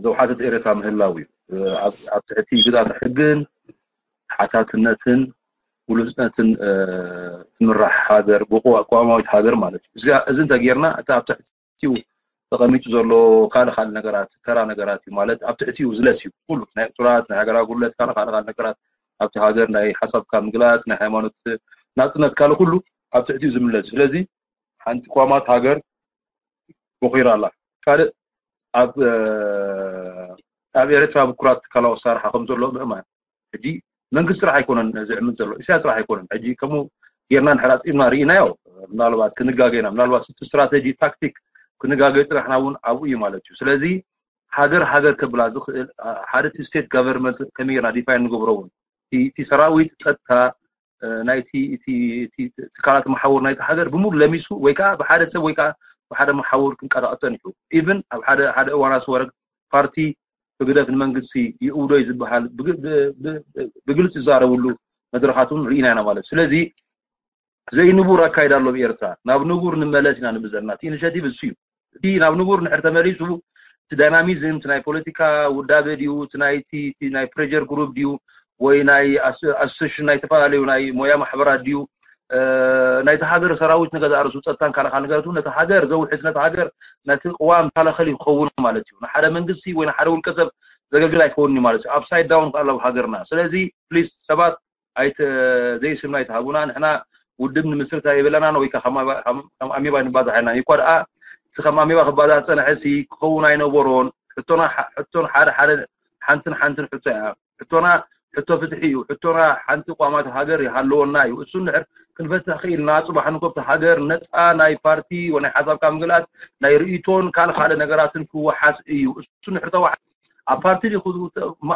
ዘውሓሰት ኤርትራ ምህላው እዩ። ኣብ ትሕቲ ግዛት ሕግን ተሓታትነትን ውሉጽነትን ትምራሕ ሃገር፣ ብቁዋማዊት ሃገር ማለት እዩ። እዚ እንተጌርና እቲ ኣብ ትሕቲኡ ተቐሚጡ ዘሎ ካልእ ካልእ ነገራት ተራ ነገራት እዩ። ማለት ኣብ ትሕቲኡ ዝለስ እዩ። ኩሉ ናይ እሱራት፣ ናይ ሃገራዊ ጉድለት፣ ካልእ ካልእ ካልእ ነገራት ኣብቲ ሃገር ናይ ሓሳብካ ምግላጽ፣ ናይ ሃይማኖት ናጽነት፣ ካልእ ኩሉ ኣብ ትሕቲኡ ዝምለስ እዩ። ስለዚ ሓንቲ ቋማት ሃገር ቦኺራ ኣላ። ካልእ ኣብ ኣብ ኤርትራ ብኩራት ትካላዊ ኣሰራርሓ ከም ዘሎ ምእማን። ሕጂ መንግስቲ ጥራሕ ኣይኮነን ዝዕምት ዘሎ፣ ኢሳያስ ጥራሕ ኣይኮነን። ሕጂ ከምኡ ጌርና እንድሕር ኣጽቢብና ርኢናዮ፣ ምናልባት ክንጋገ ኢና። ምናልባት እቲ ስትራተጂ ታክቲክ ክንጋገ ጽናሕና እውን ኣብኡ እዩ ማለት እዩ። ስለዚ ሃገር ሃገር ከብላ ዝኽእል ሓደ እቲ ስቴት ጋቨርንመንት ከመይ ጌርና ዲፋይን ንገብሮ እውን እቲ ሰራዊት ጸጥታ ናይቲ እቲ ትካላት መሓውር ናይቲ ሃገር ብሙሉ ለሚሱ ወይ ከዓ ብሓደ ሰብ ወይ ከዓ ብሓደ መሓውር ክንቀሳቐስ ጸኒሑ። ኢቭን ኣብ ሓደ ሓደ እዋን ኣስወረግ ፓርቲ ህግደፍ ንመንግስቲ ይእውዶ እዩ ዝበሃል ብግልፂ ዝዛረብሉ መድረኻት እውን ርኢና ኢና ማለት። ስለዚ ዘይንቡር ኣካይዳ ኣሎ ኣብ ኤርትራ። ናብ ንቡር ንመለስ ኢና ንብል ዘለና። እቲ ኢኒሼቲቭ እሱ እዩ። እቲ ናብ ንቡር ንድሕር ተመሊሱ እቲ ዳይናሚዝም እቲ ናይ ፖለቲካ ውዳበ ድዩ፣ እቲ ናይ እቲ ናይ ፕሬጀር ግሩፕ ድዩ፣ ወይ ናይ ኣሶሴሽን ናይ ዝተፈላለዩ ናይ ሞያ ማሕበራት ድዩ፣ ናይቲ ሃገር ሰራዊት ንገዛእ ርእሱ ጸጥታን ካልእ ካልእ ነገራት እውን ነቲ ሃገር ዘውሕስ፣ ነቲ ሃገር ነቲ ቅዋም መከላኸሊ ክኸውን ማለት እዩ። ንሓደ መንግስቲ ወይ ንሓደ ውልቀ ሰብ ዘገልግል ኣይከውንን እዩ ማለት እዩ። ኣፕሳይድ ዳውን ከ ኣሎ ኣብ ሃገርና። ስለዚ ፕሊስ ሰባት ኣይተ ዘይስምና ኣይትሃቡና። ንሕና ውድብ ንምስርት ኣይበለናን ወይ ከዓ ከም ኣሜባ ንባዛሕ ኣይናን። ይኳ ደኣ እቲ ከም ኣሜባ ክባዛሕ ዝጸንሐ ሲ ክኸውን ኣይነበሮን። ሕቶና ሕቶን ሓደ ሓደ ሓንትን ሓንትን ሕቶ እያ። ሕቶና ሕቶ ፍትሒ እዩ። ሕቶና ሓንቲ ቋማት ሃገር ይሃለወና እዩ። እሱ ንድሕር ክንፈትሕ ክኢልና ጽባሕ ንኮብቲ ሃገር ነፃ ናይ ፓርቲ ወይ ናይ ሓሳብካ ምግላጽ ናይ ርእይቶን ካልእ ካልእ ነገራትን ክወሓስ እዩ። እሱ ንድሕር ተወሓስ ኣብ ፓርቲ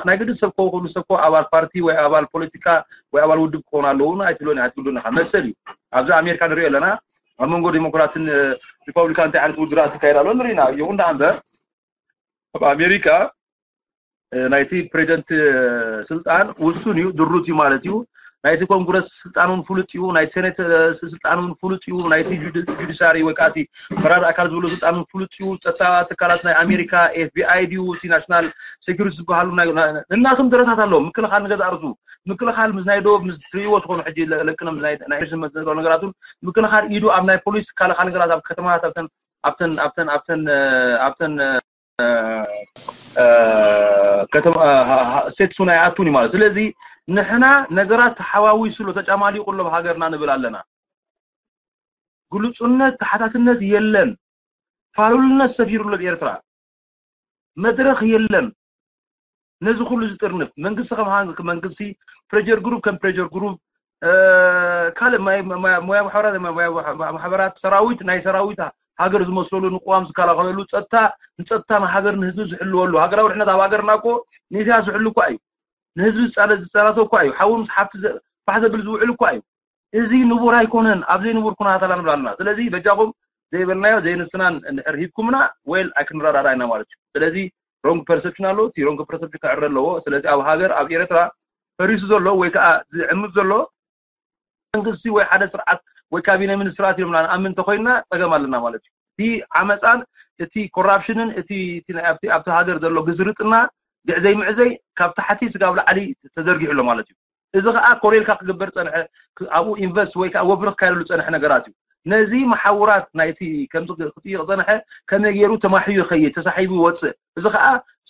ናይ ግዲ ሰብ ኮ ኩሉ ሰብ ኮ ኣባል ፓርቲ ወይ ኣባል ፖለቲካ ወይ ኣባል ውድብ ክኾን ኣለዎ ኣይትብሎን ኣይትብሉን ኢኻ። መሰል እዩ። ኣብዚ ኣሜሪካ ንሪኦ ኣለና። ኣብ መንጎ ዲሞክራትን ሪፐብሊካን እንታይ ዓይነት ውድድራት ይካየድ ኣሎ ንሪኢና። ይኹን ደኣ እምበር ኣብ ኣሜሪካ ናይቲ ፕሬዚደንት ስልጣን ውሱን እዩ፣ ድሩት እዩ ማለት እዩ። ናይቲ ኮንግረስ ስልጣን እውን ፍሉጥ እዩ፣ ናይቲ ሴኔት ስልጣን እውን ፍሉጥ እዩ፣ ናይቲ ጁዲሻሪ ወይ ከዓ እቲ ፈራዲ ኣካል ዝብሎ ስልጣን እውን ፍሉጥ እዩ። ጸጥታ ትካላት ናይ ኣሜሪካ ኤፍቢኣይ ድዩ፣ እቲ ናሽናል ሴኩሪቲ ዝበሃሉ ነናቶም ደረታት ኣለዎም። ምክልኻል ንገዛእ ርእሱ ምክልኻል ምስ ናይ ዶብ ምስ ትርእይዎ ትኾኑ ሕጂ ለቅነ ናይ ነገራት እውን ምክልኻል ኢዱ ኣብ ናይ ፖሊስ ካልእ ካልእ ነገራት ኣብ ከተማታት ኣብተን ኣብተን ኣብተን ኣብተን ኣብተን ከተማ ስቴትስ እውን ኣይኣቱን እዩ ማለት። ስለዚ ንሕና ነገራት ተሓዋዊሱ ኣሎ፣ ተጫማሊቑ ኣሎ ኣብ ሃገርና ንብል ኣለና። ግሉፁነት፣ ተሓታትነት የለን። ፋሉልነት ሰፊሩ ኣሎ ኣብ ኤርትራ። መድረኽ የለን። ነዚ ኩሉ ዝጥርንፍ መንግስቲ ከም ሃንግ መንግስቲ ፕሬጀር ግሩፕ ከም ፕሬጀር ግሩፕ ካልእ ሞያ ማሕበራት ማሕበራት ሰራዊት ናይ ሰራዊት ሃገር ዝመስለሉ ንቅዋም ዝከላኸለሉ ጸጥታ ንጸጥታ ንሃገር ንህዝቢ ዝሕልወሉ ሃገራዊ ድሕነት ኣብ ሃገርና እኮ ንኢሳያስ ዝሕሉ እኳ እዩ። ንህዝቢ ዝጻነ ዝጻናቶ እኳ እዩ። ሓዊ ምስ ሓፍቲ ፋሕ ዘብል ዝውዕል እኳ እዩ። እዚ ንቡር ኣይኮነን። ኣብ ዘይንቡር ኩነታት ኣላ ንብል ኣለና። ስለዚ በጃኹም ዘይበልናዮ ዘይንስናን እንድሕር ሂብኩምና ወይል ኣይክንረዳዳ ኢና ማለት እዩ። ስለዚ ሮንግ ፐርሰፕሽን ኣሎ። እቲ ሮንግ ፐርሰፕሽን ክዕረ ኣለዎ። ስለዚ ኣብ ሃገር ኣብ ኤርትራ ፈሪሱ ዘሎ ወይ ከዓ ዝዕምት ዘሎ መንግስቲ ወይ ሓደ ስርዓት ወይ ካቢነ ሚኒስትራት ኢሎምና ንኣምን እንተኮይንና ጸገም ኣለና ማለት እዩ። እቲ ዓመፃን እቲ ኮራፕሽንን እቲ ኣብቲ ሃገር ዘሎ ግዝርጥና ግዕዘይ ምዕዘይ ካብ ታሕቲ ስጋብ ላዕሊ ተዘርጊሑ ኣሎ ማለት እዩ። እዚ ከዓ ኮሬልካ ክግበር ፀንሐ ኣብኡ ኢንቨስት ወይ ከዓ ወፍሪ ክካየደሉ ፀንሐ ነገራት እዩ። ነዚ መሓውራት ናይቲ ከምዚ ክጥይቕ ፀንሐ ከመይ ገይሩ ተማሕዩ ይኸይድ ተሳሒቡ ይወፅእ። እዚ ከዓ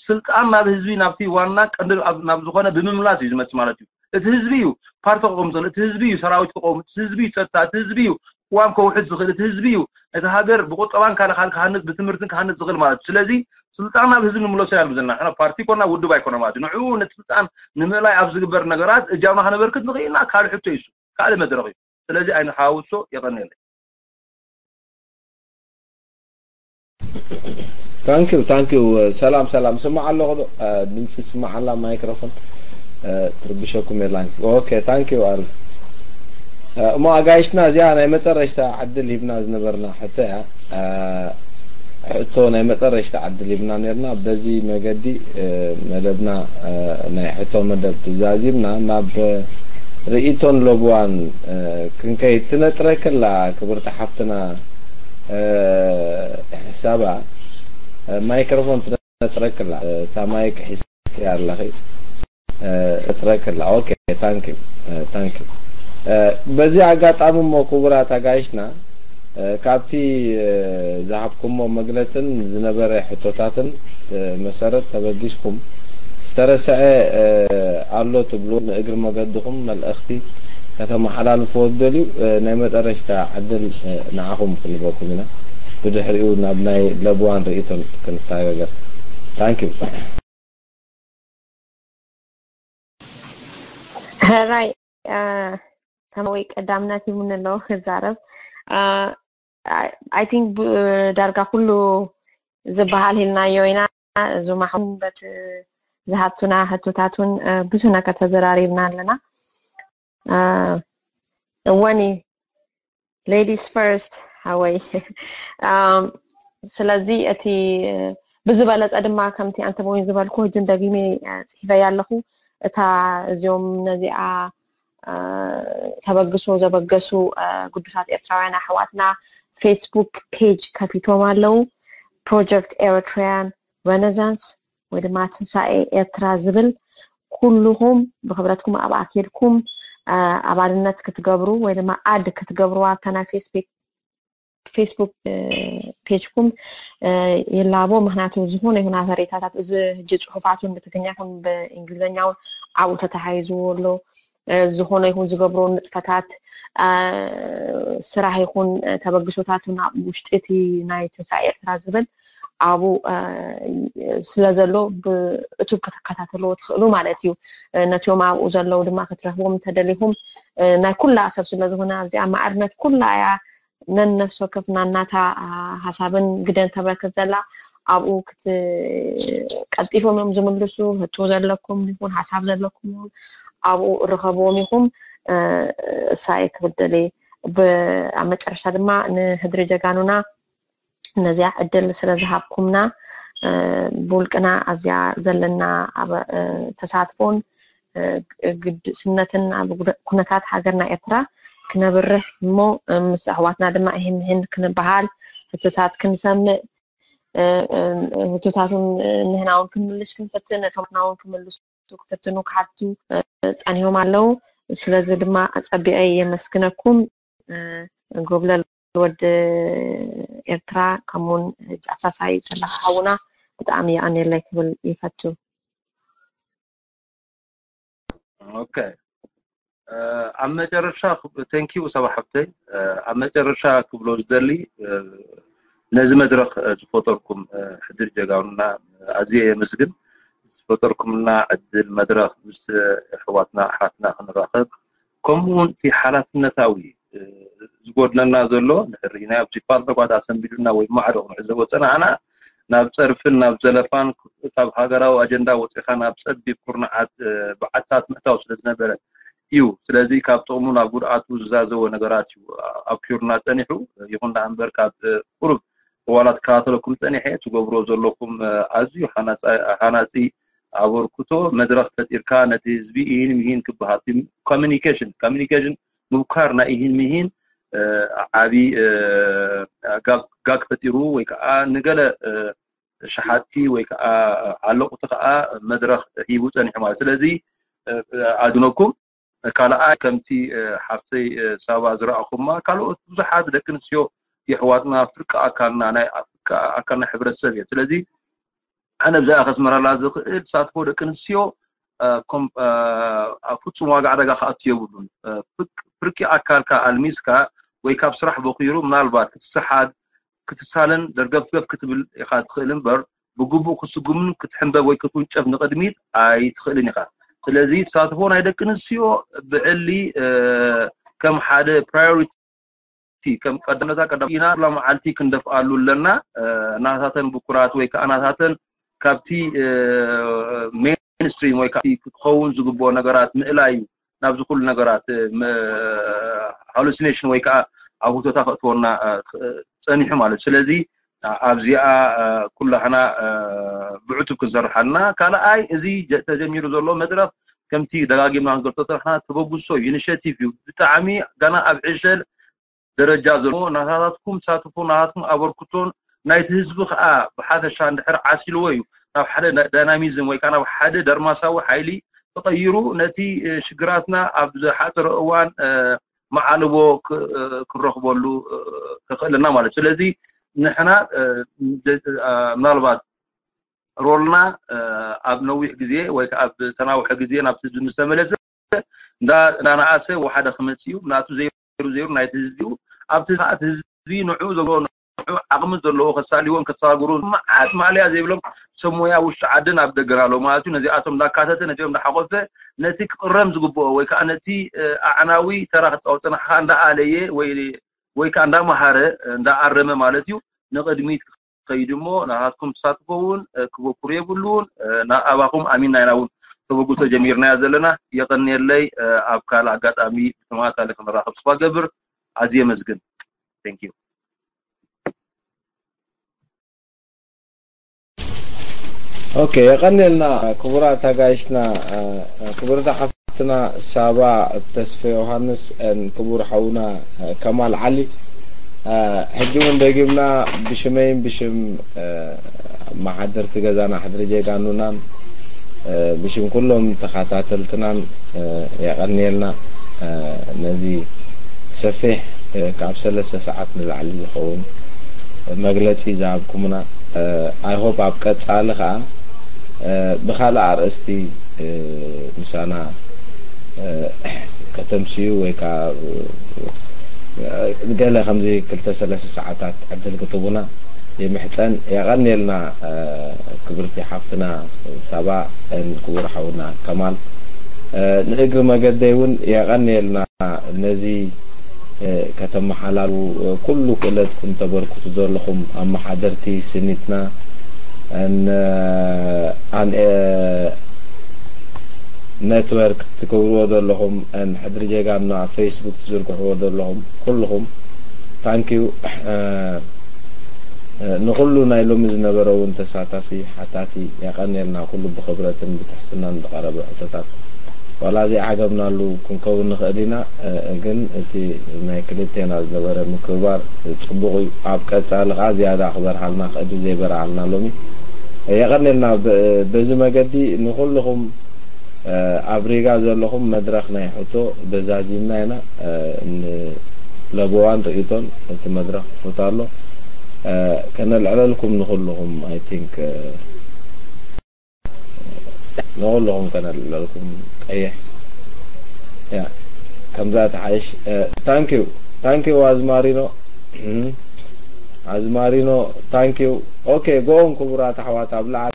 ስልጣን ናብ ህዝቢ ናብቲ ዋና ቀንዲ ናብ ዝኾነ ብምምላስ እዩ ዝመፅእ ማለት እዩ። እቲ ህዝቢ እዩ ፓርቲ ክቆም ዝኽእል፣ እቲ ህዝቢ እዩ ሰራዊት ክቆም፣ እቲ ህዝቢ እዩ ፀጥታ፣ እቲ ህዝቢ እዩ ቅዋም ከውሕድ ዝኽእል፣ እቲ ህዝቢ እዩ ነቲ ሃገር ብቁጠባን ካልእ ካልእ ክሃንፅ ብትምህርትን ክሃንፅ ዝኽእል ማለት እዩ። ስለዚ ስልጣን ናብ ህዝቢ ንምለሶ ኢና ንብል ዘለና። ንሕና ፓርቲ ኮና ውድብ ኣይኮነ ማለት እዩ። ንዕኡ ነቲ ስልጣን ንምእላይ ኣብ ዝግበር ነገራት እጃምና ከነበርክት ንኽእልና ካልእ ሕቶ እዩ እሱ፣ ካልእ መድረኽ እዩ። ስለዚ ኣይንሓዋውሶ። የቐንየለይ። ታንኪዩ ታንኪዩ። ሰላም ሰላም። ስማዕ ኣለኹ ዶ? ድምፂ ስማዕ ኣላ ማይክሮፎን ትርብሸኩም የላን። ኦኬ ታንኪዩ። ኣሪፍ። እሞ ኣጋይሽና እዚኣ ናይ መጠረሽታ ዕድል ሂብና ዝነበርና ሕቶ እያ። ሕቶ ናይ መጠረሽታ ዕድል ሂብና ነርና። በዚ መገዲ መደብና ናይ ሕቶ መደብ ዛዚምና ናብ ርእይቶን ለብዋን ክንከይድ ትነጥረክላ ክብርቲ ሓፍትና። ሕሳባ ማይክሮፎን ትነጥረክላ፣ እታ ማይክ ሒዝኪ ኣለኺ። ነጥረክላ። ኦኬ፣ ታንክ ዩ፣ ታንክ ዩ። በዚ ኣጋጣሚ እሞ ክቡራት ኣጋይሽና፣ ካብቲ ዝሃብኩሞ መግለጽን ዝነበረ ሕቶታትን መሰረት ተበጊስኩም ዝተረስዐ ኣሎ ትብሉ፣ ንእግሪ መገድኹም መልእኽቲ ከተመሓላልፍዎ ትደልዩ፣ ናይ መጠረሽታ ዕድል ንዓኹም ክንበኩም ኢና። ብድሕሪኡ ናብ ናይ ለብዋን ርእይቶን ክንሰጋገር። ታንክ ዩ። ሕራይ፣ ተማወይ ቀዳምነት ይሙን ኣለዎ ክዛረብ። I think ዳርጋ ኩሉ ዝበሃል ኢልናዮ ኢና። ዙማኹም በቲ ዝሃብቱና ሕቶታት እውን ብዙሕ ነገር ተዘራሪብና ኣለና። እወኒ ladies first ሓወይ። ስለዚ እቲ ብዝበለፀ ድማ ከምቲ ኣንተ እውን ዝበልኩ ሕጂ ደጊመ ፅሒፈያ ኣለኹ። እታ እዚኦም ነዚኣ ተበግሶ ዘበገሱ ግዱሳት ኤርትራውያን ኣሕዋትና ፌስቡክ ፔጅ ከፊቶም ኣለዉ። ፕሮጀክት ኤሪትሪያን ሬኔሳንስ ወይ ድማ ትንሳኤ ኤርትራ ዝብል ኩልኹም ብክብረትኩም ኣብኣ ኬድኩም ኣባልነት ክትገብሩ ወይ ድማ ኣድ ክትገብሩ ኣብታ ናይ ፌስቡክ ፌስቡክ ፔጅኩም ይላቦ። ምክንያቱ ዝኾነ ይኹን ሓበሬታታት እዚ ሕጂ ፅሑፋት እውን ብትግርኛ ይኹን ብእንግሊዝኛ እውን ኣብኡ ተተሓሂዝዎ ኣሎ። ዝኾነ ይኹን ዝገብሮ ንጥፈታት ስራሕ ይኹን ተበግሶታት እውን ኣብ ውሽጢ እቲ ናይ ትንሳኤ ኤርትራ ዝብል ኣብኡ ስለ ዘሎ ብእቱብ ክትከታተልዎ ትኽእሉ ማለት እዩ። ነቲኦም ኣብኡ ዘለዉ ድማ ክትረኽቦም እንተደሊኹም ናይ ኩላ ሰብ ስለ ዝኾነ ኣብዚኣ ማዕርነት ኩላ እያ ነንነፍሲ ወከፍ ናናታ ሓሳብን ግደን ተበርክት ዘላ ኣብኡ ክትቀልጢፎም እዮም ዝምልሱ። ህቶ ዘለኩም ይኹን ሓሳብ ዘለኩም ይኹን ኣብኡ እርኸብዎም ኢኹም። እሳ እየ ክብል ደልየ። ኣብ መጨረሻ ድማ ንህድሪ ጀጋኑና ነዚኣ ዕድል ስለ ዝሃብኩምና ብውልቅና ኣብዚኣ ዘለና ተሳትፎን ግድስነትን ኣብ ኩነታት ሃገርና ኤርትራ ክነብርህ እሞ ምስ ኣሕዋትና ድማ ይህን ይህን ክንበሃል ሕቶታት ክንሰምእ ሕቶታቱን ንህና እውን ክንምልስ ክንፈትን እቶምና እውን ክምልሱ ክፈትኑ ክሓቱ ጸኒሆም ኣለዉ። ስለዚ ድማ ኣጸቢቐ የመስግነኩም። ጎብለል ወዲ ኤርትራ ከምኡውን ሕጂ ኣሳሳይ ዘለኻ ሓውና ብጣዕሚ የቐንየለይ ክብል ይፈቱ። ኦኬ ኣብ መጨረሻ thank you ሰባ ሓፍተይ ኣብ መጨረሻ ክብሎ ዝደሊ ነዚ መድረኽ ዝፈጠርኩም ሕድር ጀጋኑና ኣዝየ የመስግን ዝፈጠርኩምና ዕድል መድረኽ ምስ ኣሕዋትና ኣሓትና ክንራኸብ ከምኡ እውን እቲ ሓላፍነታዊ ዝጎድለና ዘሎ ንሕርኢና ኣብዚ ፓርቶኳት ኣሰንቢዱና ወይ ማዕዶ ክንዕዘቦ ፀናዕና ናብ ፀርፍን ናብ ዘለፋን ካብ ሃገራዊ ኣጀንዳ ወፂኻ ናብ ፀቢብ ኩርናዓት በዓታት ምእታው ስለ ዝነበረ እዩ። ስለዚ ካብ ጥቕሙ ናብ ጉድኣቱ ዝዛዘወ ነገራት እዩ ኣብኪሩና ፀኒሑ። ይኹን ደኣ እምበር ካብ ቁሩብ እዋናት ክከታተለኩም ፀኒሐ ትገብርዎ ዘለኹም ኣዝዩ ሃናፂ ኣበርክቶ መድረኽ ፈጢርካ ነቲ ህዝቢ ኢሂን ሚሂን ክበሃል communication communication ምብካር ናይ ኢሂን ሚሂን ዓቢ ጋግ ፈጢሩ ወይ ከዓ ንገለ ሸሓጥቲ ወይ ከዓ ዓለቑቲ ከዓ መድረኽ ሂቡ ፀኒሑ ማለት ስለዚ ኣዝነኩም ካልኣይ ከምቲ ሓፍተይ ሳባ ዝረኣኹማ ካልኦት ብዙሓት ደቂ ኣንስትዮ የሕዋትና ፍርቂ ኣካልና ናይ ኣካልና ሕብረተሰብ እየ ስለዚ ኣነ ብዛኣ ከስመረላ ዝኽእል ተሳትፎ ደቂ ኣንስትዮ ኣብ ፍጹም ዋጋ ዕዳጋ ክኣቱ የብሉን። ፍርቂ ኣካልካ ኣልሚስካ ወይ ካብ ስራሕ በኺሩ ምናልባት ክትሰሓድ ክትሳለን ደርገፍገፍ ክትብል ኢኻ ትኽእል እምበር ብግቡእ ክትስጉምን ክትሕንበብ ወይ ክትውንጨፍ ንቕድሚት ኣይትኽእልን ኢኻ። ስለዚ ተሳትፎ ናይ ደቂ ኣንስትዮ ብዕሊ ከም ሓደ priority ከም ቀዳምነታ ቀዳም ኢና ኩላ መዓልቲ ክንደፍኣሉ ኣለና። ናታተን ብኩራት ወይ ከዓ ናታተን ካብቲ mainstream ወይ ከዓ ክኸውን ዝግብኦ ነገራት ምእላይ እዩ ናብዚ ኩሉ ነገራት hallucination ወይ ከዓ ኣብ ህቶታ ከእትወና ፀኒሑ ማለት እዩ። ስለዚ ኣብዚኣ ኩላህና ብዕቱብ ክንሰርሓልና ካልኣይ እዚ ተጀሚሩ ዘሎ መድረኽ ከምቲ ደጋጊምና ክንገልጾ ዝጸናሕና ተበግሶ ኢኒሼቲቭ እዩ። ብጣዕሚ ገና ኣብ ዕሸል ደረጃ ዘሎ ናታትኩም ተሳትፎ ናታትኩም ኣበርክቶን ናይቲ ህዝቢ ከዓ ብሓፈሻ እንድሕር ዓሲልዎ እዩ ናብ ሓደ ዳይናሚዝም ወይ ከዓ ናብ ሓደ ደርማሳዊ ሓይሊ ተቐይሩ ነቲ ሽግራትና ኣብ ዝሓፀረ እዋን መዓልቦ ክረኽበሉ ከኽእለና ማለት እዩ። ስለዚ ንሕና ምናልባት ሮልና ኣብ ነዊሕ ግዜ ወይ ከዓ ኣብ ተናውሐ ግዜ ናብቲ ህዝቢ ምስ ተመለሰ እንዳነኣሰ ወሓደ ክመፅእ እዩ። ናቱ ዘይሩ ዘይሩ ናይቲ ህዝቢ እዩ። ኣብቲ ሰዓት ህዝቢ ንዑ ዘለዎ ንዑ ዓቕሚ ዘለዎ ከሳልዎን ከሰጋግሩ መዓት ማዕለያ ዘይብሎም ሰብ ሞያ ውሽጢ ዓድን ኣብ ደገን ኣለዉ ማለት እዩ። ነዚኣቶም እንዳካተተ ነዚኦም እንዳሓቆፈ ነቲ ክቕረም ዝግብኦ ወይ ከዓ ነቲ ኣዕናዊ ተራ ክፃወት ፅናሕካ እንዳኣለየ ወይ ወይ ከዓ እንዳመሃረ እንዳኣረመ ማለት እዩ ንቕድሚት ከይዱ እሞ ናታትኩም ተሳትፎ እውን ክበኩር የብሉን። ኣባኹም ኣሚንና ኢና እውን ተበግሶ ጀሚርናዮ ዘለና። የቐንየለይ። ኣብ ካልእ ኣጋጣሚ ብተመሳሳሊ ክንራኸብ ተስፋ ገብር። ኣዝየ የመስግን። Thank you። ኦኬ፣ የቐንየልና ክቡራት ኣጋይሽና፣ ክቡርታ ሓፍትና ሳባ ተስፈ ዮሃንስ፣ ክቡር ሓውና ከማል ዓሊ። ሕጂ እውን ደጊምና ብሽመይን ብሽም ኣመሓደርቲ ገዛና ሕድሪ ጀጋኑናን ብሽም ኩሎም ተኸታተልትናን የቐንየልና ነዚ ሰፊሕ ካብ ሰለስተ ሰዓት ንላዕሊ ዝኸውን መግለጺ ዝሃብኩምና። I hope ኣብ ቀጻሊ ኸዓ ብኻልእ ኣርእስቲ ምሳና ከተምስዩ ወይ ከዓ ገለ ከምዚ ክልተ ሰለስተ ሰዓታት ዕድል ክትቡና ይምሕጸን። የቐንየልና ክብርቲ ሓፍትና ሳባ፣ ክቡር ሓውና ከማል። ንእግሪ መገደይ እውን የቐንየልና ነዚ ከተመሓላልፉ ኩሉ ክእለትኩም ተበርክቱ ዘለኹም ኣመሓደርቲ ስኒትና ን ኣን ኔትወርክ ትገብርዎ ዘለኹም ን ሕድሪ ጀጋኑና ኣብ ፌስቡክ ትዝርግሕዎ ዘለኹም ኩልኹም ታንኪዩ። ንኹሉ ናይ ሎሚ ዝነበረ እውን ተሳታፊ ሓታቲ የቐንየልና ኩሉ ብኽብረትን ብትሕትናን ዝቐረበ ሕቶታት ዋላ ዘይዓገብናሉ ክንከውን ንኽእል ኢና። ግን እቲ ናይ ክልቴና ዝነበረ ምክብባር ጽቡቕ እዩ። ኣብ ቀጻሊ ከኣ ዝያዳ ክበርሃልና ክእል ዘይበርሃልና ሎሚ የቐንየልና። በዚ መገዲ ንኹልኹም ኣብ ሪጋ ዘለኹም መድረኽ ናይ ሕቶ በዛዚምና ኢና። ንለበዋን ርእይቶን እቲ መድረኽ ክፉት ኣሎ። ከነልዕለልኩም ንኹልኹም I think ንኹልኹም ከነልዕለልኩም ቀይሕ ያ ከምዛ ትሓይሽ። Thank you, thank you ኣዝማሪኖ ኣዝማሪኖ thank you። ኦኬ ጎን ክቡራት ኣሕዋት ኣብ ላዕሊ